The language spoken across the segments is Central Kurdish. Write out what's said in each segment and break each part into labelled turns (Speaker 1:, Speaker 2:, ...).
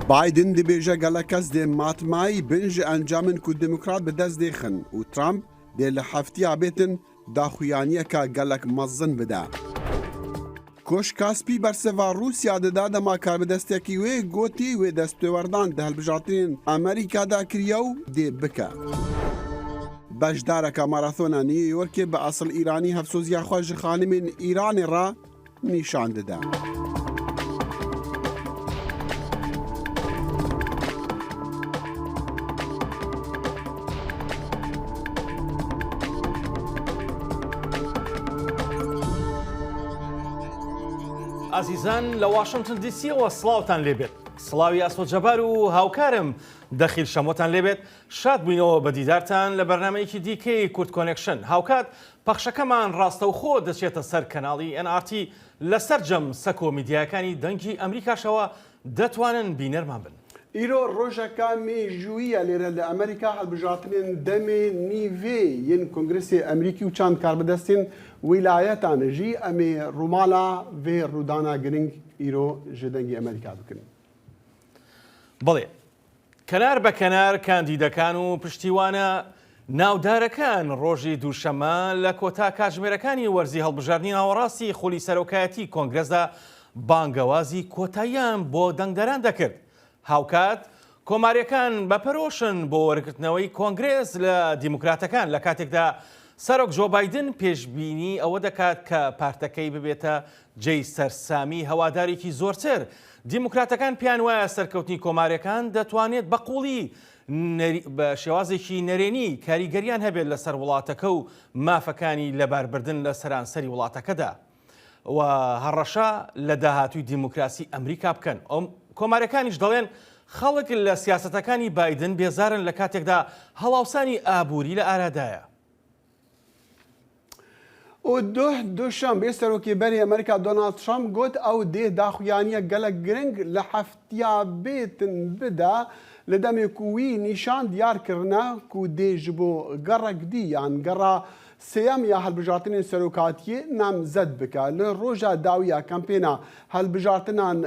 Speaker 1: Biden dibêje gelek kes dê matmayî bin ji encamên ku Demokrat bi dest dêxin û Trump dê li heftiya bêtin daxuyaniyeke gelek mezin bide. Koşka Spî bersiva Rûsya dida dema karbidestekî wê gotî wê destpêwerdan di hilbijartinên Amerîka de kiriye û dê bike. Beşdareke Marathona New Yorkê bi esil Îranî hevsoziya xwe ji xanimên Îranê re nîşan dide.
Speaker 2: ئازیزان لە واشنتن دیسیەوە سڵاوتان لێبێت سڵاوی ئاسۆ جەبار و هاوکارم دەخیل شەمۆتان لێبێت شاد بووینەوە بە دیدارتان لە بەرنمەیەکی دیکەی کورد کۆنێکشن هاوکات پەخشەکەمان ڕاستەوخۆ دەچێتە سەر کەناڵی NRT لە سەرجەم سەکۆ میدیایەکانی دەنگی ئەمریکاشەوە دەتوانن بینەرمان بن.
Speaker 1: ئیرۆ ڕۆژەکە مێژووییە لێرە لە ئەمریکا هەڵبژارتنێن دەمێ نیڤێ ین کۆنگرسێ ئەمریکی و چەند کاربدەستێن ویلایەتان ژی ئەمێ ڕوومالا ڤێ ڕوودانا گرنگ ئیرۆ ژ دەنگی ئەمریکا بکن.
Speaker 2: بەڵێ کەنار بە کەنار کاندیدەکان و پشتیوانە ناودارەکان ڕۆژی دووشەممە لە کۆتا کاتژمێرەکانی وەرزی هەڵبژاردنی ناوەڕاستی خولی سەرۆکایەتی کۆنگرێسدا بانگەوازی کۆتاییان بۆ دەنگدەران دەکرد. هاوکات کۆمارییەکان بە پەرۆشن بۆ وەرگرتنەوەی کۆنگرێس لە دیموکراتەکان لە کاتێکدا سەرۆک جۆ بایدن پێشبینی ئەوە دەکات کە پارتەکەی ببێتە جێی سەرسامی هەوادارێکی زۆرتر، دیموکراتەکان پێیان وایە سەرکەوتنی کۆمارییەکان دەتوانێت بە قووڵی بە شێوازێکی نەرێنی کاریگەریان هەبێت لەسەر وڵاتەکە و مافەکانی لەباربردن لە سەرانسەری وڵاتەکەدا و هەڕەشە لە داهاتووی دیموکراسی ئەمریکا بکەن. کۆمارییەکانیش دەڵێن خەڵک لە سیاسەتەکانی بایدن بێزارن لە کاتێکدا هەڵاوسانی ئابووری لە ئارادایە.
Speaker 1: و دوه دوشەنبێ سەرۆکی بەری ئەمریکا دۆناڵد ترەمپ گوت ئەو دێ داخویانیە گەلەک گرنگ لە هەفتیا بێتن بدا لە دەمێ کو وی نیشان دیار کرنە کو دێ ژ بۆ گەڕەک دی یان گەڕا سێیەم یا هەلبژارتنێن سەرۆکاتیێ نامزەد بکە لە ڕۆژا داویا کەمپێنا هەلبژارتنان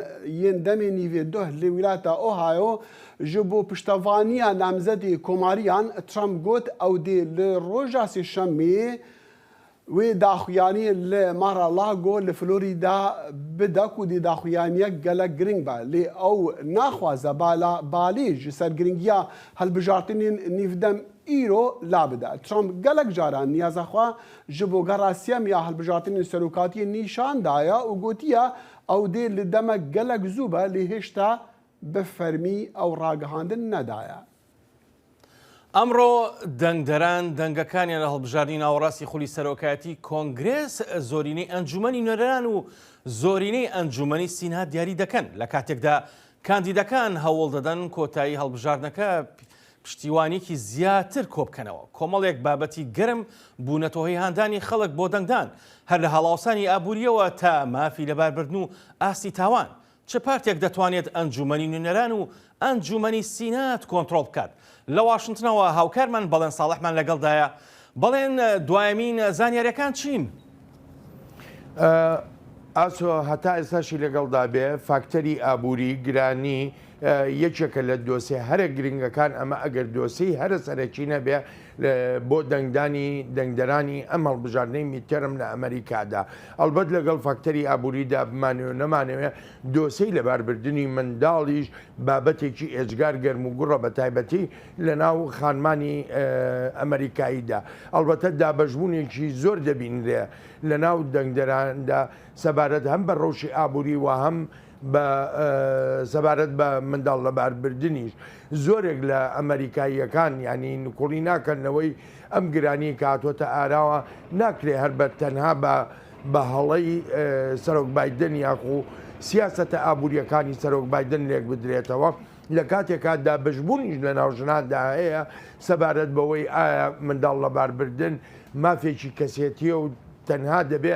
Speaker 1: yên دەمێ نیڤێ دوه لە ویلایەتا ئۆهایۆ ژ بۆ پشتەڤانیا نامزەدێ کۆماریان ترەمپ گوت ئەو دێ لە ڕۆژا سێشەممێ وێ داخویانیێ لە مارا-لاگۆ لە فلۆریدا بدا کو دێ داخویانیەک گەلەک گرنگ بە لێ ئەو ناخوازە بالا بالێ ژ سەر گرنگیا هەلبژارتنێن نیڤدەم ئیرۆ لا بدا. ترەمپ گەلەک جاران نیازا خوە ژ بۆ گەڕا سیەم یا هەلبژارتنێن سەرۆکاتیێ نیشان دایە و گۆتیە ئەو دێ لە دەمەک گەلەک زوو بە لێ هێشتا بە فەرمی ئەو ڕاگەهاندن نەدایە.
Speaker 2: ئەمڕۆ دەنگدەران دەنگەکانیان لە هەڵبژاردنی ناوەڕاستی خولی سەرۆکایەتی کۆنگرێس، زۆرینەی ئەنجومەنی نوێنەران و زۆرینەی ئەنجومەنی سینات دیاری دەکەن، لە کاتێکدا کاندیدەکان هەوڵدەدەن کۆتایی هەڵبژاردنەکە پشتیوانیەکی زیاتر کۆبکەنەوە. کۆمەڵێک بابەتی گەرم بوونەتە هۆی هاندانی خەڵک بۆ دەنگدان، هەر لە هەڵاوسانی ئابوورییەوە تا مافی لەباربردن و ئاستی تاوان. چ پارتێک دەتوانێت ئەنجوومەنی نوێنەران و ئەنجوومەنی سینات کۆنترۆڵ بکات؟ لە واشنتنەوە هاوکارمان بەڵێن ساڵحمان لەگەڵدایە. بەڵێن، دوایەمین زانیارییەکان چین؟
Speaker 3: ئاسۆ، هەتا ئێستاشی لەگەڵدا بێ، فاکتەری ئابووری، گرانی، یەکێکە لە دۆسێ هەرە گرنگەکان، ئەمە ئەگەر دۆسێی هەرە سەرەکی نەبێ بۆ دەنگدانی دەنگدەرانی ئەم هەڵبژاردنەی midterm لە ئەمەریکادا. ئەڵبەت لەگەڵ فاکتەری ئابووریدا بمانەوێ و نەمانەوێ دۆسێی لەباربردنی منداڵیش بابەتێکی ئێجگار گەرموگوڕە بەتایبەتی لەناو خانمانی ئەمەریکاییدا. ئەڵبەتە دابەشبوونێکی زۆر دەبینرێ لەناو دەنگدەراندا سەبارەت هەم بە ڕەوشی ئابووری و هەم بە سەبارەت بە منداڵ لەباربردنیش زۆرێک لە ئەمەریکاییەکان یانی نکوڵی ناکەن لەوەی ئەم گرانیی کە هاتووەتە ئاراوە ناکرێ هەر بە تەنها بە بە هەڵەی سەرۆک بایدن یاخو سیاسەتە ئابوورییەکانی سەرۆک بایدن لێک بدرێتەوە لە کاتێکا دابەشبوونیش لە ناو ژناندا هەیە سەبارەت بەوەی ئایا منداڵ لەباربردن مافێکی کەسێتییە و تەنها دەبێ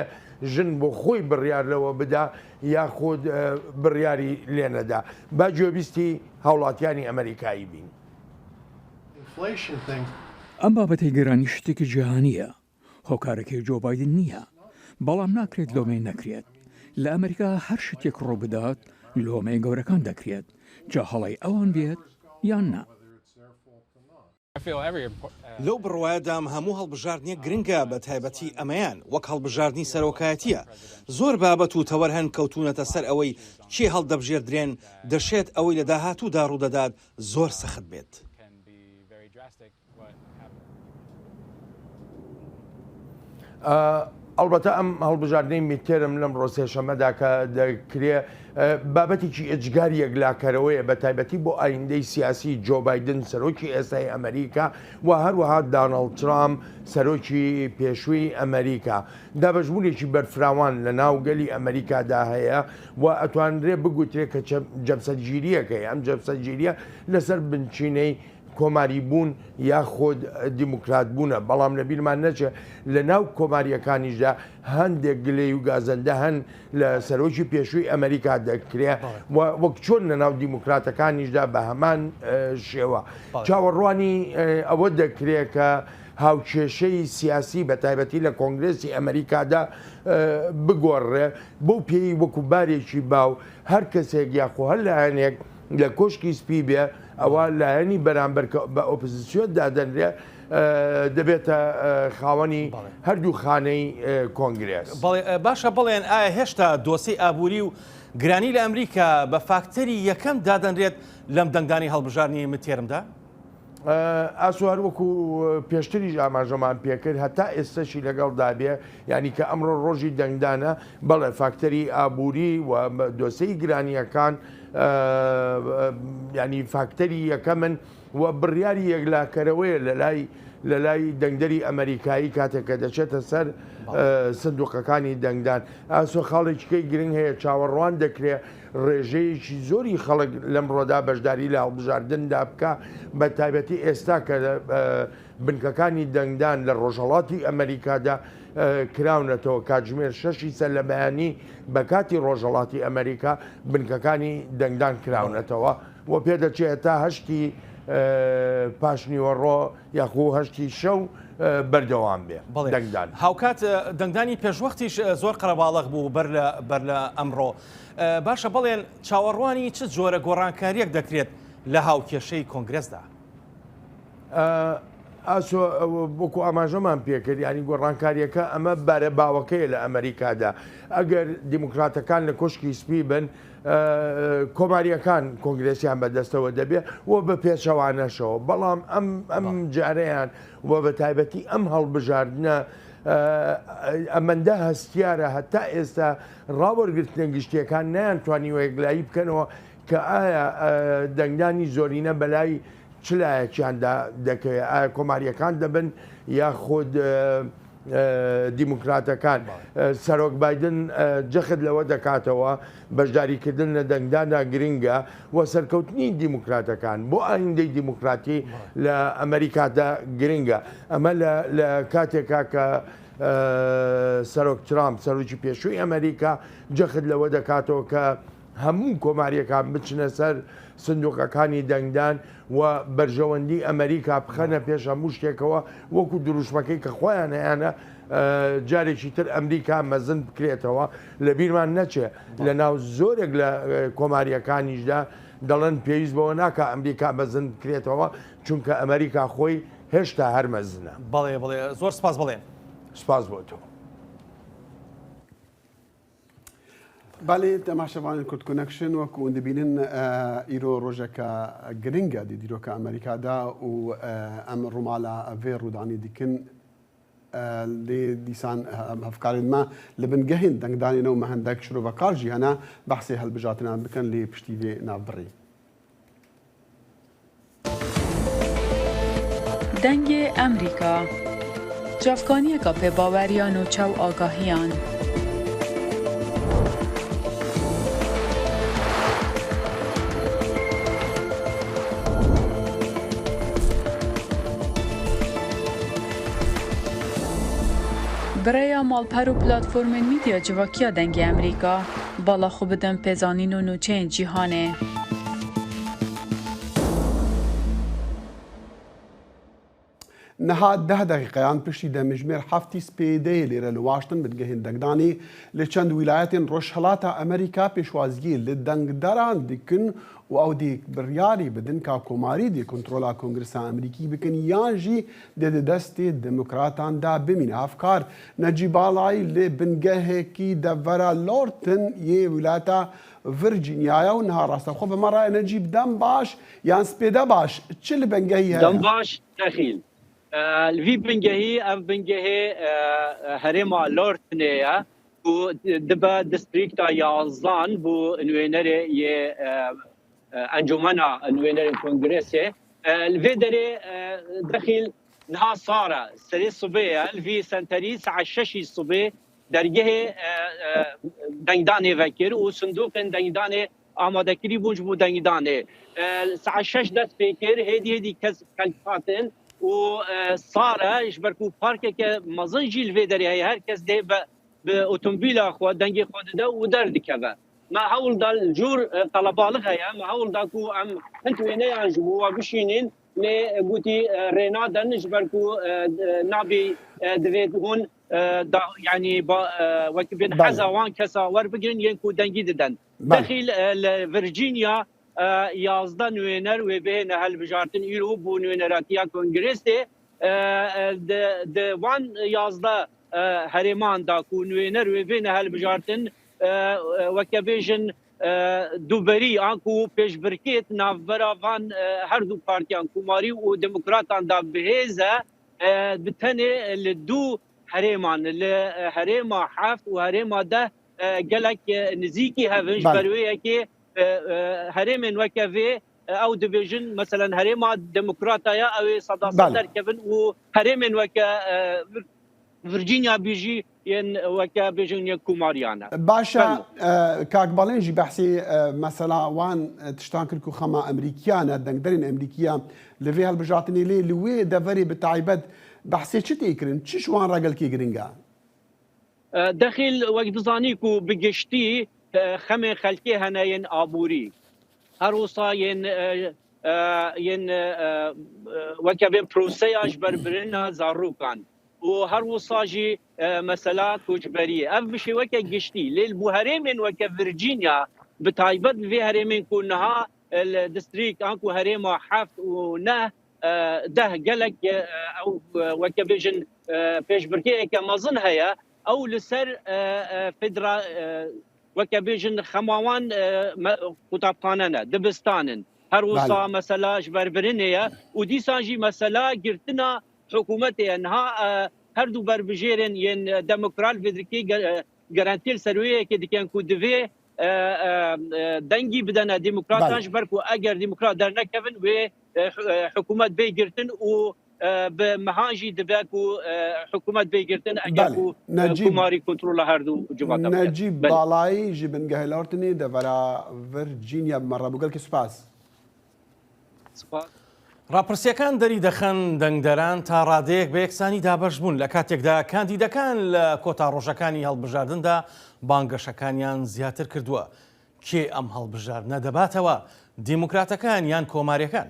Speaker 3: ژن بۆ خۆی بڕیار لەوە بدا یاخود بڕیاری لێنەدا. با گوێبیستی هاوڵاتیانی ئەمەریکایی بین.
Speaker 4: ئەم بابەتەی گرانی شتێکی جیهانییە، هۆکارەکەی جۆ بایدن نییە، بەڵام ناکرێت لۆمەی نەکرێت. لە ئەمریکا هەر شتێک ڕووبدات، لۆمەی گەورەکان دەکرێت، جا هەڵەی ئەوان بێت یان نا.
Speaker 2: لەو بڕوایەدام هەموو هەڵبژاردنێک گرنگە بە تایبەتی ئەمەیان وەک هەڵبژاردنی سەرۆکایەتییە، زۆر بابەت و تەوەر هەن کەوتوونەتە سەر ئەوەی کێ هەڵدەبژێردرێن، دەشێت ئەوەی لە داهاتوودا ڕوودەدات زۆر سەخت بێت.
Speaker 3: ئەڵبەتە ئەم هەڵبژاردنەی میدتێرم لەمڕۆ سێشەممەدا کە دەکرێ بابەتێکی ئێجگار یەکلاکەرەوەیە بە تایبەتی بۆ ئایندەی سیاسی جۆ بایدن سەرۆکی ئێستای ئەمریکا و هەروەها داناڵد ترامپ سەرۆکی پێشووی ئەمریکا دابەشبوونێکی بەرفراوان لە ناو گەلی ئەمریکادا هەیە و ئەتوانرێ بگوترێ کە جەمسەرگیرییەک هەیە ئەم جەمسەرگیرییە لەسەر بنچینەی کۆماری بوون یاخود دیموکرات بوونە، بەڵام لەبیرمان نەچێت لە ناو کۆمارییەکانیشدا هەندێک گلەی و گازەندە هەن لە سەرۆکی پێشووی ئەمریکا دەکرێ و وەک چۆن لە ناو دیموکراتەکانیشدا بە هەمان شێوە چاوەڕوانی ئەوە دەکرێ کە هاوکێشەی سیاسی بە تایبەتی لە کۆنگرێسی ئەمریکادا بگۆڕێ بەو پێی وەکو بارێکی باو هەر کەسێک یاخۆ هەر لایەنێک لە کۆشکی سپی بێ ئەوا لایەنی بەرامبەر کە بە ئۆپزسیۆن دادەنرێ دەبێتە خاوەنی هەردوو خانەی کۆنگرێس.
Speaker 2: بەڵێ باشە بڵێن ئایا هێشتا دۆسێی ئابووری و گرانی لە ئەمریکا بە فاکتەری یەکەم دادەنرێت لەم دەنگدانی هەڵبژاردنی مدتێرمدا؟
Speaker 3: ئاسۆ هەر وەکو پێشتریش ئاماژەمان پێکرد هەتا ئێستەشی لەگەڵدا بێ یانی کە ئەمڕۆ ڕۆژی دەنگدانە بەڵێ فاکتەری ئابووری و دۆسێی گرانییەکان ینی فاکتەری یەکەمن و بڕیاری یەکلاکەرەوەیە لە لای لە لای دەنگدەری ئەمریکایی کاتێک کە دەچێتە سەر سندوقەکانی دەنگدان ئاسۆ خاڵێکیکەی گرنگ هەیە چاوەڕوان دەکرێ ڕێژەیەکی زۆری خەڵک لەمڕۆدا بەشداری لە هەڵبژاردندا بکا، بە تایبەتی ئێستا کە بنکەکانی دەنگدان لە ڕۆژهەڵاتی ئەمەریکادا کراونەتەوە، کاتژمێر شەشی سەرلەبەیانی بە کاتی ڕۆژهەڵاتی ئەمەریکا بنکەکانی دەنگدان کراونەتەوە و پێدەچێت تا هەشتی پاشنیوەڕۆ یاخو هەشتی شەو بەردەوام بێ دەنگدان.
Speaker 2: هاوکات دەنگدانی پێشوەختیش زۆر قەرەباڵغ بوو بەر لە بەر لە ئەمڕۆ. باشە بڵێن چاوەڕوانی چ جۆرە گۆڕانکارییەک دەکرێت لە هاوکێشەی کۆنگرێسدا؟
Speaker 3: ئاسۆ وەکو ئاماژەمان پێکرد یانی گۆڕانکارییەکە ئەمە بارە باوەکەیە لە ئەمەریکادا ئەگەر دیموکراتەکان لە کۆشکی سپی بن کۆمارییەکان کۆنگرێسیان بەدەستەوە دەبێ و بە پێچەوانەشەوە بەڵام ئەم ئەم جارەیان و بە تایبەتی ئەم هەڵبژاردنە ئەمەندە هەستیارە هەتا ئێستا ڕاوەرگرتنە گشتیەکان نەیانتوانیوە یەکلایی بکەنەوە کە ئایا دەنگدانی زۆرینە بەلای چ لایەکیاندا دەکەوێت، ئایا کۆمارییەکان دەبن یاخود دیموکراتەکان. سەرۆک بایدن جەخت لەوە دەکاتەوە بەشداریکردن لە دەنگداندا گرنگە و سەرکەوتنی دیموکراتەکان بۆ ئایندەی دیموکراتی لە ئەمەریکادا گرنگە. ئەمە لە کاتێکا کە سەرۆک ترامپ، سەرۆکی پێشووی ئەمەریکا جەخت لەوە دەکاتەوە کە هەموو کۆمارییەکان بچنە سەر سندوقەکانی دەنگدان و بەرژەوەندی ئەمەریکا بخەنە پێش هەموو شتێکەوە، وەکو دروشمەکەی کە خۆیان هەیانە جارێکی تر ئەمریکا مەزن بکرێتەوە. لەبیرمان نەچێ لەناو زۆرێک لە کۆمارییەکانیشدا دەڵێن پێویست بەوە ناکا ئەمریکا مەزن بکرێتەوە، چونکە ئەمریکا خۆی هێشتا هەر مەزنە.
Speaker 2: بەڵێ بەڵێ زۆر سپاس بەڵێن.
Speaker 3: سپاس بۆ تۆ.
Speaker 1: بەڵێ تەماشەوانن کورد کۆنەکشن وەکو ون دەبینن ئیرۆ ڕۆژەکە گرنگە دی دیرۆکە ئەمریکادا و ئەم ڕووماڵە ڤێ ڕوودانی دیکن لێ دیسان هەفکارên me li bingehên dengdanê ne û me hindek şirovekar jî hene behsê hilbijartinan bikin lê piştî vê navbirî.
Speaker 5: Dengê Emrîka, çavkaniyeka pêbawer ya nûçe û agahiyan. Bi rêya malper û platformên mîdya civakî ya Dengê Emrîka, bala xwe bidin pêzanîn û nûçeyên cîhanê.
Speaker 1: Niha deh deqîqeyan piştî demijmêr heftî spêdeyê lêre li Washington bingehên dengdanê li çend wîlayetên Rojhilata Amerîka pêşwaziyê li dengderan dikin û ew dê biryarê bidin ka Komarî dê kontrola Kongresa Amerîkî bikin yan jî dê di destê Demokratan de bimîne. Hevkar Necîb Alay li bingehekî devera Lorton yê wîlayeta Virginiaya û niha rastexwe bi me re ye. Necîb dem baş yan spêde baş çi li bingehî heye?
Speaker 6: Dem baş Dexîl. Li vî bingehî ev bingehê herêma Lortonê ye ku dibe distrîkta yazdan bû nwênerê yê encûmena nwênerên kongresê. Li vê derê Dexîl niha sar e, serê sibê ye li vî senterî saet şeşî sibê dergehê dengdanê vekir û sindoqên dengdanê amadekirî bûn ji bo dengdanê. Saet şeş dest pê kir, hêdî hêdî kes xelk hatin û sar e ji ber ku parkeke mezin jî li vê derê heye. Her kes dê bi otomobîla xwe dengê xwe dide û derdikeve. Me hewl da li cûr qelebalix heye, me hewl da ku em hind wêneyan ji bo we bişînîn lê gotî rê nadin ji ber ku nabî divê hûn yanî wekî bên heza wan kesa werbigirin yên ku dengî didin. Dexîl li Virginia 11 nwêner wê bihêne hilbijartin îro bo nwêneratiya Kongresê di van 11 herêman da ku nwêner wê bêne hilbijartin weke bêjin duberî an ku pêşbirkê navbera van her du partiyan Komarî û Demokratan da bihêz e bi tenê li du herêman li herêma heft û herêma deh gelek nizîkî hev in ji ber wê yekê herêmên weke vê ew dibêjin meselen herêma demokrata ya ew ê seda sed derkevin û herêmên weke Virginia bî jî yên weke bêjin yên komariyan e.
Speaker 1: Baş e Kak Balên jî behsê mesela wan tiştan kir ku xema Amerîkiyan e, dengderên Amerîkiya li vê hilbijartinê lê li wê deverê bi taybet behsê çi tê kirin, çi ji wan re gelkê giring e?
Speaker 6: Dexîl wek dizanî ku bi giştî xemên xelkê hene yên aborî. Her wisa yên yên weke bên proseya ji ber birina zarokan û her wisa jî mesela koçberiyê. Ev bi şêweke giştî lê li bo herêmên weke Virginia bi taybet li vê herêmên ku niha li distrîkt an ku herêma heft û neh deh gelek ew weke bêjin pêşbirkeyeke mezin heye ew li ser federa weke bêjin xema wan qutabxane ne dibistan in her wisa mesela ji ber birinê ye û dîsan jî mesela girtina hikûmetê ye niha her du berbijêrên yên demokrat vê dikê garantiyê li ser wê yekê dikin ku divê dengî bidene demokratan ji ber ku eger demokrat dernekevin wê hikûmet bê girtin û bi mehan jî dibe ku hikûmet bê girtin eger ku Komarî kontrola her du civata
Speaker 1: bike. Necîb Balayî ji bingehê Lortonê devera Virginia bi me re bû. Gelekî spas.
Speaker 6: Spas.
Speaker 2: Rapirsیەکان دەریدەخەن دەنگدەران تا ڕادەیەک بە یەکسانی دابەش بوون لە کاتێکدا کاندیدەکان لە کۆتا ڕۆژەکانی هەڵبژاردندا بانگەشەکانیان زیاتر کردووە. کێ ئەم هەڵبژاردنە دەباتەوە، دیموکراتەکان یان کۆماریەکان؟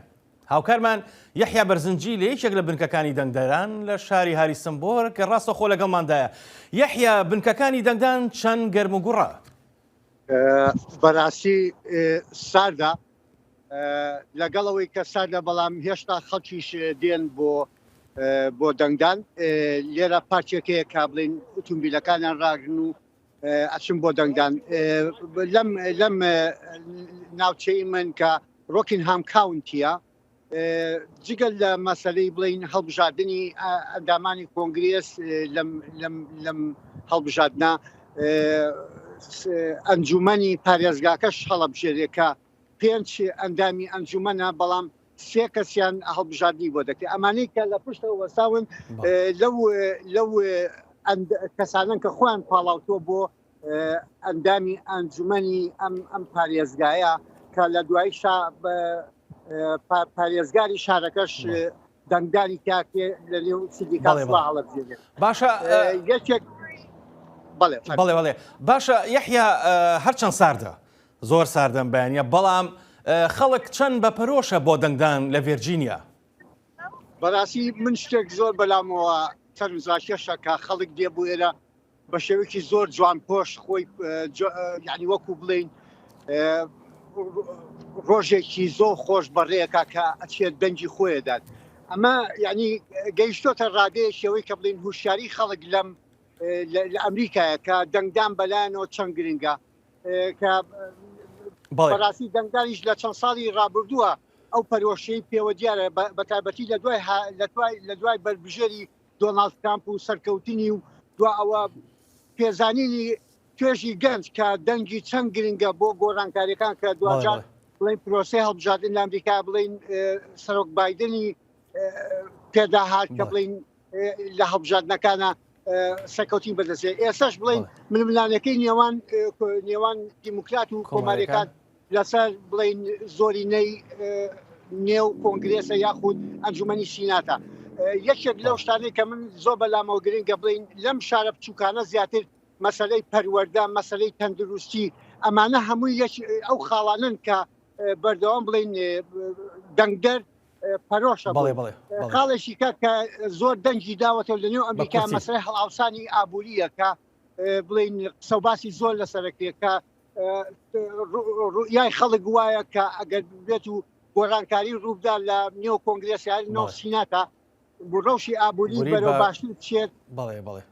Speaker 2: هاوکارمان یەحیا بەرزنجی لە یەکێک لە بنکەکانی دەنگدەران لە شاری هاریسنبۆرگ ڕاستەوخۆ لەگەڵماندایە. یەحیا، بنکەکانی دەنگدان چەند گەرموگوڕە؟
Speaker 7: بەراستی ساردە، لەگەڵ ئەوەی کە ساردە بەڵام هێشتا خەڵکیش دێن بۆ بۆ دەنگدان لێرە پارچێکەیە کا بڵین ئوتومبیلەکانیان ڕاگرن و ئەچم بۆ دەنگدان لەم لەم ناوچەی من کە ڕۆکینهام کاونتیە جگە لە مەسلەی بڵین هەڵبژاردننی ئەندامانی کۆنگرێس لەم لەم لەم هەڵبژاردنە ئەنجومەنی پارێزگاکەش هەڵەبژێرێکە پێنج ئەندامی ئەنجومەنە بەڵام سێ کەسیان هەڵبژاردنی بۆ دەکرێت ئەمانەی کە لە پشتەوە وەستاون لەو لەو کەسانن کە خۆیان پاڵاوتووە بۆ ئەندامی ئەنجومەنی ئەم ئەم پارێزگایە کە لە دوایی پارێزگاری شارەکەش دەنگدانی تاکێ لە نێو city council ا هەڵەبژێرێت
Speaker 2: باشە
Speaker 7: یەکێک بەڵێ
Speaker 2: بەڵێ بەڵێ باشە یەحیا هەرچەند ساردە زۆر ساردە ئەم بەیانیە بەڵام خەڵک چەند بە پەرۆشە بۆ دەنگدان لە ڤێرجینیا؟
Speaker 7: بەڕاستی من شتێک زۆر بەلامەوە سەرنجڕاکێشە کە خەڵک دێ بۆ ئێرە بە شێوەیەکی زۆر جوان پۆش خۆی یعنی وەکو بڵین ڕۆژێکی زۆر خۆش بەڕێەکە کە ئەچێت دەنگی خۆیدات ئەمە یعنی گەیشتۆتە ڕادەیە شێوەی کە بڵین هوشیاری خەڵک لەم لە ئەمریکایە کە دەنگدان بەلایەنەوە چەند گرنگە کە بەڕاستی دەنگدانیش لە چەند ساڵی ڕابردووە ئەو پەرۆشەی پێوە دیارە بە تایبەتی لە دوای لە دوای لە دوای بەربژێری دۆناڵد ترامپ و سەرکەوتنی و دوا ئەوە پێزانینی توێژی گەنج کە دەنگی چەند گرنگە بۆ گۆڕانکاریەکان کە دواجار بڵین پرۆسەی هەڵبژاردن لە ئەمریکا بڵین سەرۆک بایدنی پێدا هات کە بڵین لە هەڵبژاردنەکانە سەرکەوتین بەدەستێ ئێسش بڵین ململانەکەی نێوان نێوان دیموکرات و کۆماریەکان لەسەر بڵین زۆرینەی نێو کۆنگرێسە یاخود ئەنجومەنی سیناتە یەکێک لەو شتانەی کە من زۆر بەلامەوە گرنگە بڵین لەم شارە بچووکانە زیاتر مەسلەی پەروەەردە مەسلەی تەندروستی ئەمانە هەمووی یەک ئەو خاڵانن کە بەردەوام بڵین دەنگدەر پەرۆشە
Speaker 2: بەڵێ بەڵێ
Speaker 7: خاڵێکی کە کە زۆر دەنگی داوەتەوە لە نێو ئەمریکا مەسەلەی هەڵاوسانی ئابووریە کە بڵین قسە و باسی زۆر لەسەرەکرێت کە ڕوئیای خەڵک وایە کە ئەگەر بێت و گۆڕانکاری ڕووبدا لە نێو کۆنگرێس یان نێو سیناتا ڕەوشی ئابووری بەرەو باشتر بچێت.
Speaker 2: بەڵێ بەڵێ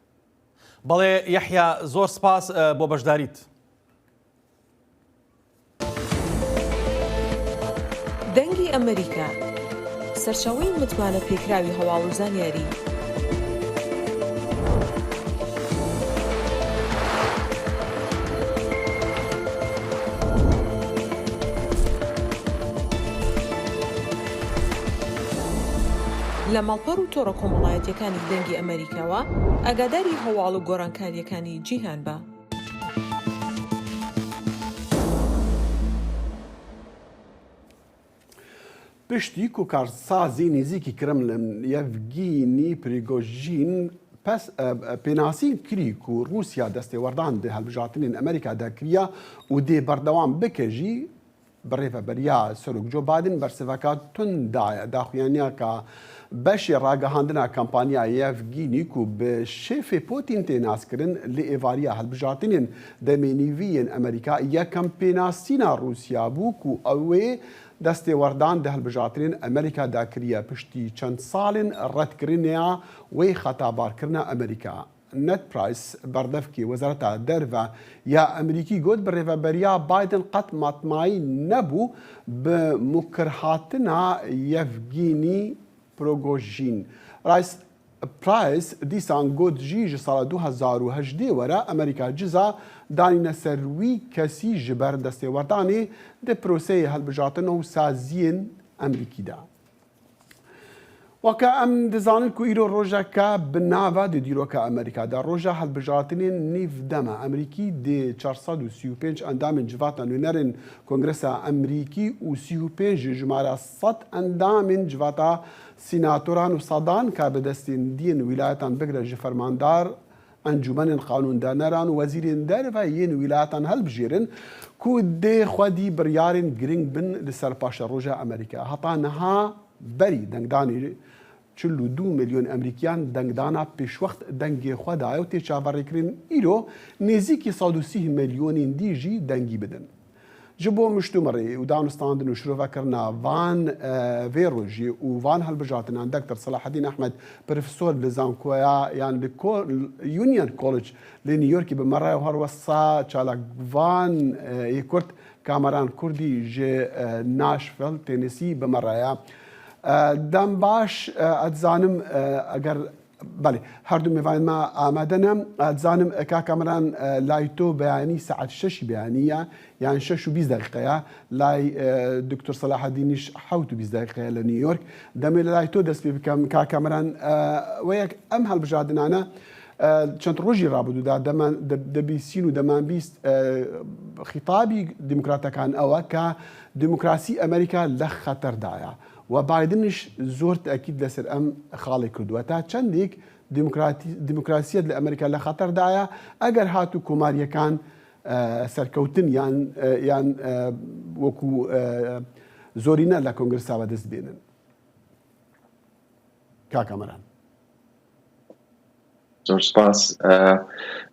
Speaker 2: بەڵێ یەحیا زۆر سپاس بۆ بەشداریت.
Speaker 8: دەنگی ئەمەریکا، سەرچاوەی متمانە پێکراوی هەواڵ و زانیاری. لە ماڵپەڕ و تۆڕە کۆمەڵایەتیەکانی دەنگی ئەمەریکاوە ئاگاداری هەواڵ و گۆڕانکاریەکانی جیهان بە.
Speaker 1: پشتی کو کارسازی نزیکی کرملن یەڤگینی پریگۆژین پس پێناسی کری کو روسیا دەستێوەردان di hilbijartinên Amerîka de kiriya û dê berdewam bike jî Birêveberiya Serok Joe Biden bersiveka tund daye daxuyaniyaka beşê ragihandina kampanya Yevgînî ku bi şêfê Putin tê naskirin li êvariya hilbijartinên demênîvî yên Amerîka yekem pênasîna Rûsya bû ku ew ê destêwerdan di hilbijartinên Amerîka de kiriye piştî çend salên redkirinêya wê xetabarkirina Amerîka. Ned Price, berdevkê Wezareta Derve ya Amerîkî got bi rêveberiya Biden qet matmayî nebû bi mukirhatina Yevgînî Prigojîn. Rice Price dîsan got jî ji sala 2018 were Amerîka ciza danîne ser wî kesî ji ber destêwerdanê di proseyê hilbijartin û saziyên Amerîkî de. Weke em dizanin ku îro rojeke bi nava di dîroka Amerîka de roja hilbijartinên nîv dem e. Amerîkî dê 435 endamên civata nûnerên Kongresa Amerîkî û 35 ji jimara 100 endamên civata sînatoran û sedan karbidestên diyên wîlayetan bigire ji fermandar encûmenên qanûndaneran û wezîrên derve yên wîlayetan hilbijêrin ku dê xwedî biryarên giring bin li ser paşeroja Amerîka. Heta niha berî dengdanê 42 milyon Amerîkiyan dengdana pêşwext dengê xwe daye û tê çaverêkirin îro nêzîkî 130 milyonên dî jî dengî bidin. Ji bo miştûmirê û danûstandin û şirovekirina van vê rojê û van hilbijartinan Doktor Selahedîn Ehmed profesor li zankoya yan li Union College li New Yorkê bi me re û herwesa çalakvan yê Kurd Kameran Kurdî ji Nashville, Tennessee bi me re ye. Dem baş ez dizanim eger Belê, her du mêvanên me amade ne. Ez dizanim ka Kameran lay to beyanî saet şeşî beyanî ye yan şeş û 20 deqîqe ye. Lay Doktor Selahedînîş hewt û 20 deqîqe ye li New York. Demê li lay to dest pê bikem ka Kameran we yek em hilbijardinane çend rojî rabûdû da deman debîsîn û deman 20 xîtabî demokratekan ew e ka demokrasî Amerîka li xeter daye. و بایدنیش زۆر تەئکید لەسەر ئەم خاڵەی کردووە تا چەندێک دیموکراسیەت لە ئەمریکا لە خەتەردایە ئەگەر هاتوو کۆماریەکان سەرکەوتن یان یان وەکو زۆرینە لە کۆنگرسا بەدەست بێنن. کاک کامەران.
Speaker 9: زۆر سپاس.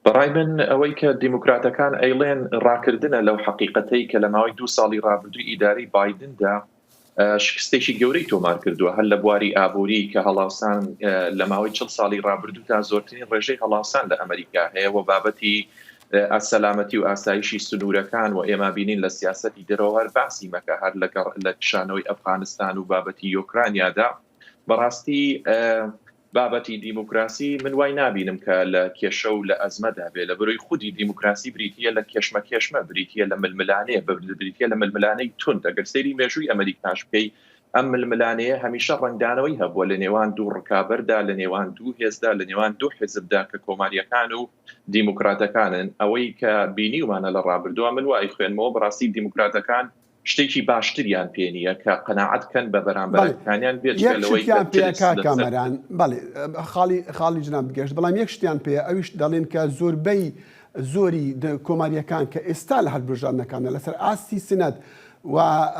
Speaker 9: بەڕای من ئەوەی کە دیموکراتەکان ئەیڵێن ڕاکردنە لەو حەقیقەتەی کە لە ماوەی دوو ساڵی ڕابردووی ئیدارەی بایدندا شکستێکی گەورەی تۆمار کردووە هەر لە بواری ئابووری کە هەڵاوسان لە ماوەی چڵ ساڵی ڕابردوو تا زۆرترین ڕێژەی هەڵاوسان لە ئەمریکا هەیە و بابەتی سەلامەتی و ئاسایشی سنوورەکان و ئێمە بینین لە سیاسەتی دەرەوە هەر باسی مەکە هەر لەگەڕ لە کشانەوەی ئەفغانستان و بابەتی یۆکرانیادا بەڕاستی بابەتی دیموکراسی من وای نابینم کە لە کێشە و لە ئەزمەدا بێ، لەبەرەی خودی دیموکراسی بریتییە لە کێشمەکێشمە، بریتییە لە ململانێ، بریتییە لە ململانێی توند، ئەگەر سەیری مێژووی ئەمەریکاش بکەی ئەم ململانێیە هەمیشە ڕەنگدانەوەی هەبووە لە نێوان دوو ڕکابەردا، لە نێوان دوو هێزدا، لە نێوان دوو حیزبدا کە کۆمارییەکان و دیموکراتەکانن، ئەوەی کە بینیومانە لە ڕابردووە من وای خوێنمەوە بەڕاستی دیموکراتەکان شتێکی باشتریان پێ نییە کە قەناعەت بکەن بە بەرامبەرەکانیان بێجگە لەوەی
Speaker 1: کە ترس لەسەر. کامەران بەڵێ خاڵی خاڵی جناب گەشت بەڵام یەک شتیان پێیە ئەویش دەڵێن کە زۆربەی زۆری کۆماریەکان کە ئێستا لە هەلبژاردنەکانە لەسەر ئاستی سنەت و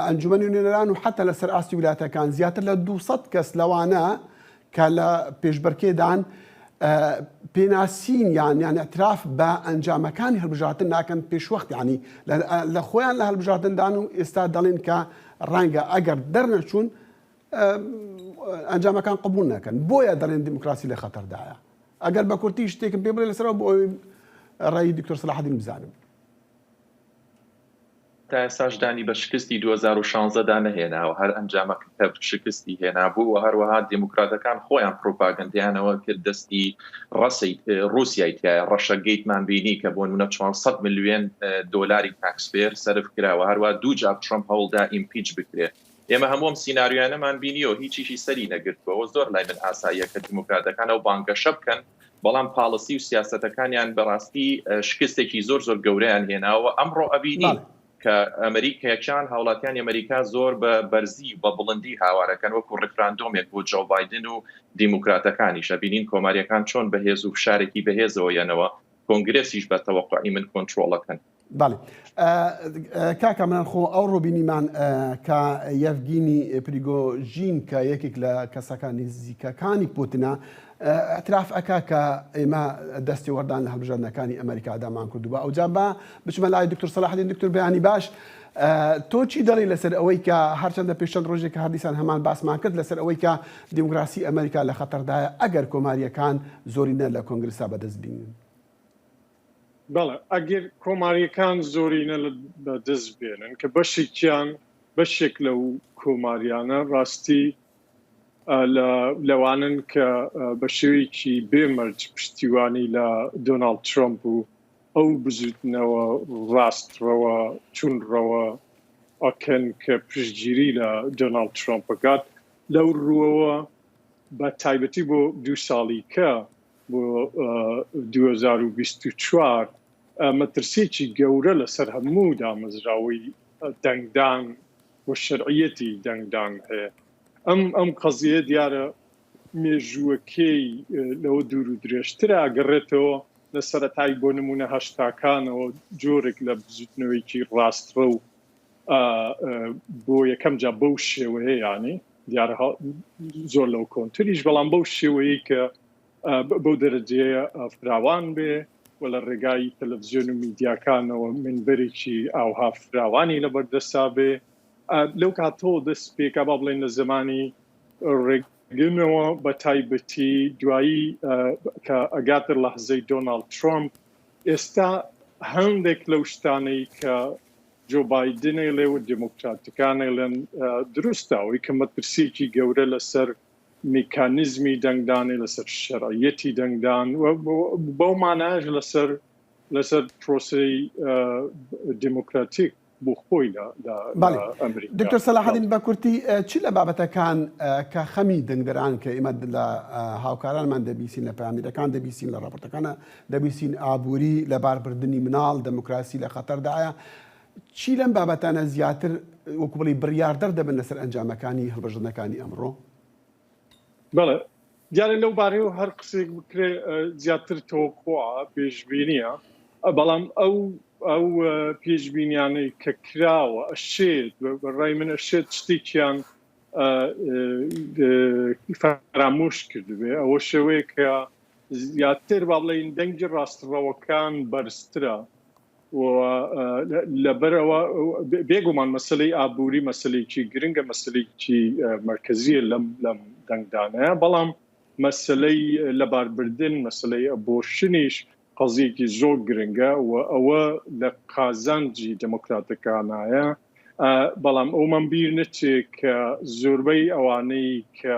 Speaker 1: ئەنجومەنی نوێنەران و حتا لەسەر ئاستی ولایەتەکان زیاتر لە 200 کەس لەوانە کە لە پێشبڕکێدان پێناسین یان یان اعتراف بە ئەنجامەکانی هەڵبژاردن ناکەن پێشوەخت ینی لە خۆیان لە هەڵبژاردندان و ئێستا دەڵێن کە ڕەنگە ئەگەر دەرنەچوون ئەنجامەکان قبول نەکەن بۆیە دەڵێن دیموکراسی لە خەتەردایە ئەگەر بە کورتی شتێکم پێ بڵێ لەسەرەوە بۆ ئەوەی ڕای دکتۆر سەلاحەدین بزانم.
Speaker 9: تا ئێستاش دانی بە شکستی 2016 دا نەهێناوە، هەر ئەنجامەکە کە شکستی هێنابوو و هەروەها دێموکراتەکان خۆیان پروپاگەندەیانەوە کرد دەستی ڕەسەی ڕووسیای تیایە، ڕەشە گەیتمان بینی کە بۆ نمونە 400 ملیۆن دۆلاری taxpayer سەرف کرا و هەروەها دوو جار ترەمپ هەوڵدا impeach بکرێ. ئێمە هەموو ئەم سیناریۆیانەمان بینیەوە هیچیشی سەری نەگرتووە زۆر لای من ئاساییە کە دیموکراتەکان ئەو بانگەشە بکەن بەڵام policy و سیاسەتەکانیان بەڕاستی شکستێکی زۆر زۆر گەورەیان هێناوە ئەمڕۆ ئەبینین کە ئەمریکیەکان هاوڵاتیانی ئەمریکا زۆر بە بەرزی و بە بڵندی هاوارەکەن وەکو ڕیفراندۆمێک بۆ جۆ بایدن و دیموکراتەکانیش ئەبینین کۆماریەکان چۆن بەهێز و فشارێکی بەهێزەوە یەنەوە کۆنگرێسیش بە تەوەقعی من کۆنترۆڵەکەن.
Speaker 1: بەڵێ کاک کامەران خۆ ئەوڕۆ بینیمان کە یەڤگینی پریگۆژین کە یەکێک لە کەسەکان نزیکەکانی پوتنە اعتراف ئەکا کە ئێمە دەستێوەردان لە هەڵبژاردنەکانی ئەمریکادامان کردو بە ئەوجا با بچمە لای دکتۆر سەلاحەدین دکتۆر بەیانی باش تۆ چی دەڵێ لەسەر ئەوەی کە هەرچەندە پێش چەند ڕۆژێک کە هەردیسان هەمان باسمان کرد لەسەر ئەوەی کە دیموکراسی ئەمریکا لە خەتەردایە ئەگەر کۆماریەکان زۆرینە لە کۆنگرسا بەدەست بینن
Speaker 10: بەڵێ ئەگەر کۆماریەکان زۆرینە لە بەدەست بێنن کە بەشێکیان بەشێک لەو کۆماریانە ڕاستی لەوانن کە بە شێوەیەکی بێ مەرج پشتیوانی لە دۆناڵد ترەمپ و ئەو بزوتنەوە ڕاستڕەوە توندڕەوە ئەکەن کە پشتگیری لە دۆناڵد ترەمپ ئەکات لەو ڕووەوە بە تایبەتی بۆ دوو ساڵی کە بۆ 2024 مەترسیەکی گەورە لەسەر هەموو دامەزراوەی دەنگدان و شەرعیەتی دەنگدان هەیە. ئەم ئەم قەزیەیە دیارە مێژووەکەی لەوە دوور و درێژترە، ئەگەڕێتەوە لە سەرەتای بۆ نموونە هەشتاکانەوە جۆرێک لە بزووتنەوەیەکی ڕاستڕەو بۆ یەکەم جا بەو شێوەیە یانی دیارە زۆر لەو کۆنتریش بەڵام بەو شێوەیە کە بەو دەرەجەیە فراوان بێ و لە ڕێگای تەلەڤزیۆن و میدیاکانەوە منبەرێکی ئاوها فراوانی لەبەردەسا بێ لەو کاتەوە دەست پێکا با بڵێن لە زمانی ڕێگەنەوە بە تایبەتی دوایی کە ئەگاتە لەحزەی دۆناڵد ترامپ ئێستا هەندێک لەو شتانەی کە جۆ بایدن ئەیڵێ و دێموکراتەکان ئەیڵێن دروستە، ئەوەی کە مەترسییەکی گەورە لەسەر میکانیزمی دەنگدانێ، لەسەر شەرعیەتی دەنگدان و بەو مانایەش لەسەر لەسەر پرۆسەی دێموکراتیک بۆ خۆی لە
Speaker 1: بەڵێ
Speaker 10: ئەمریکا.
Speaker 1: دکتۆر سەلاحەدین بە کورتی چ لە بابەتەکان کە خەمی دەنگدەران کە ئێمە لە هاوکارانمان دەبیسین لە پەیامنێرەکان دەبیسین لە ڕاپۆرتەکانە دەبیسین ئابووری، لەباربردنی مناڵ، دەموکراسی لە خەتەردایە، چی لەم بابەتانە زیاتر وەکو بڵێی بڕیاردەر دەبن لەسەر ئەنجامەکانی هەڵبژردنەکانی ئەمڕۆ؟
Speaker 10: بەڵێ دیارە لەو بارەیەوە هەر قسەیەک بکرێ زیاتر تەوەقوعە، پێشبینیە، بەڵام ئەو ئەو پێشبینیانەی کە کراوە ئەشێت بە ڕای من ئەشێت شتێکیان. فەرامۆش کردبێ ئەوە شێوەیە کە زیاتر با بڵێین دەنگی ڕاستڕەوەکان بەرزترە و لەبەرەوە بێگومان مەسلەی ئابووری مەسلەیەکی گرنگە مەسلەیەکی مەرکەزیە لەم لەم دەنگدانەیە بەڵام مەسلەی لەباربردن مەسلەی ئەبۆرشنیش قەزیەکی زۆر گرنگە و ئەوە لە قازانجی دێموکراتەکانایە، بەڵام ئەومان بیر نەچێ کە زۆربەی ئەوانەی کە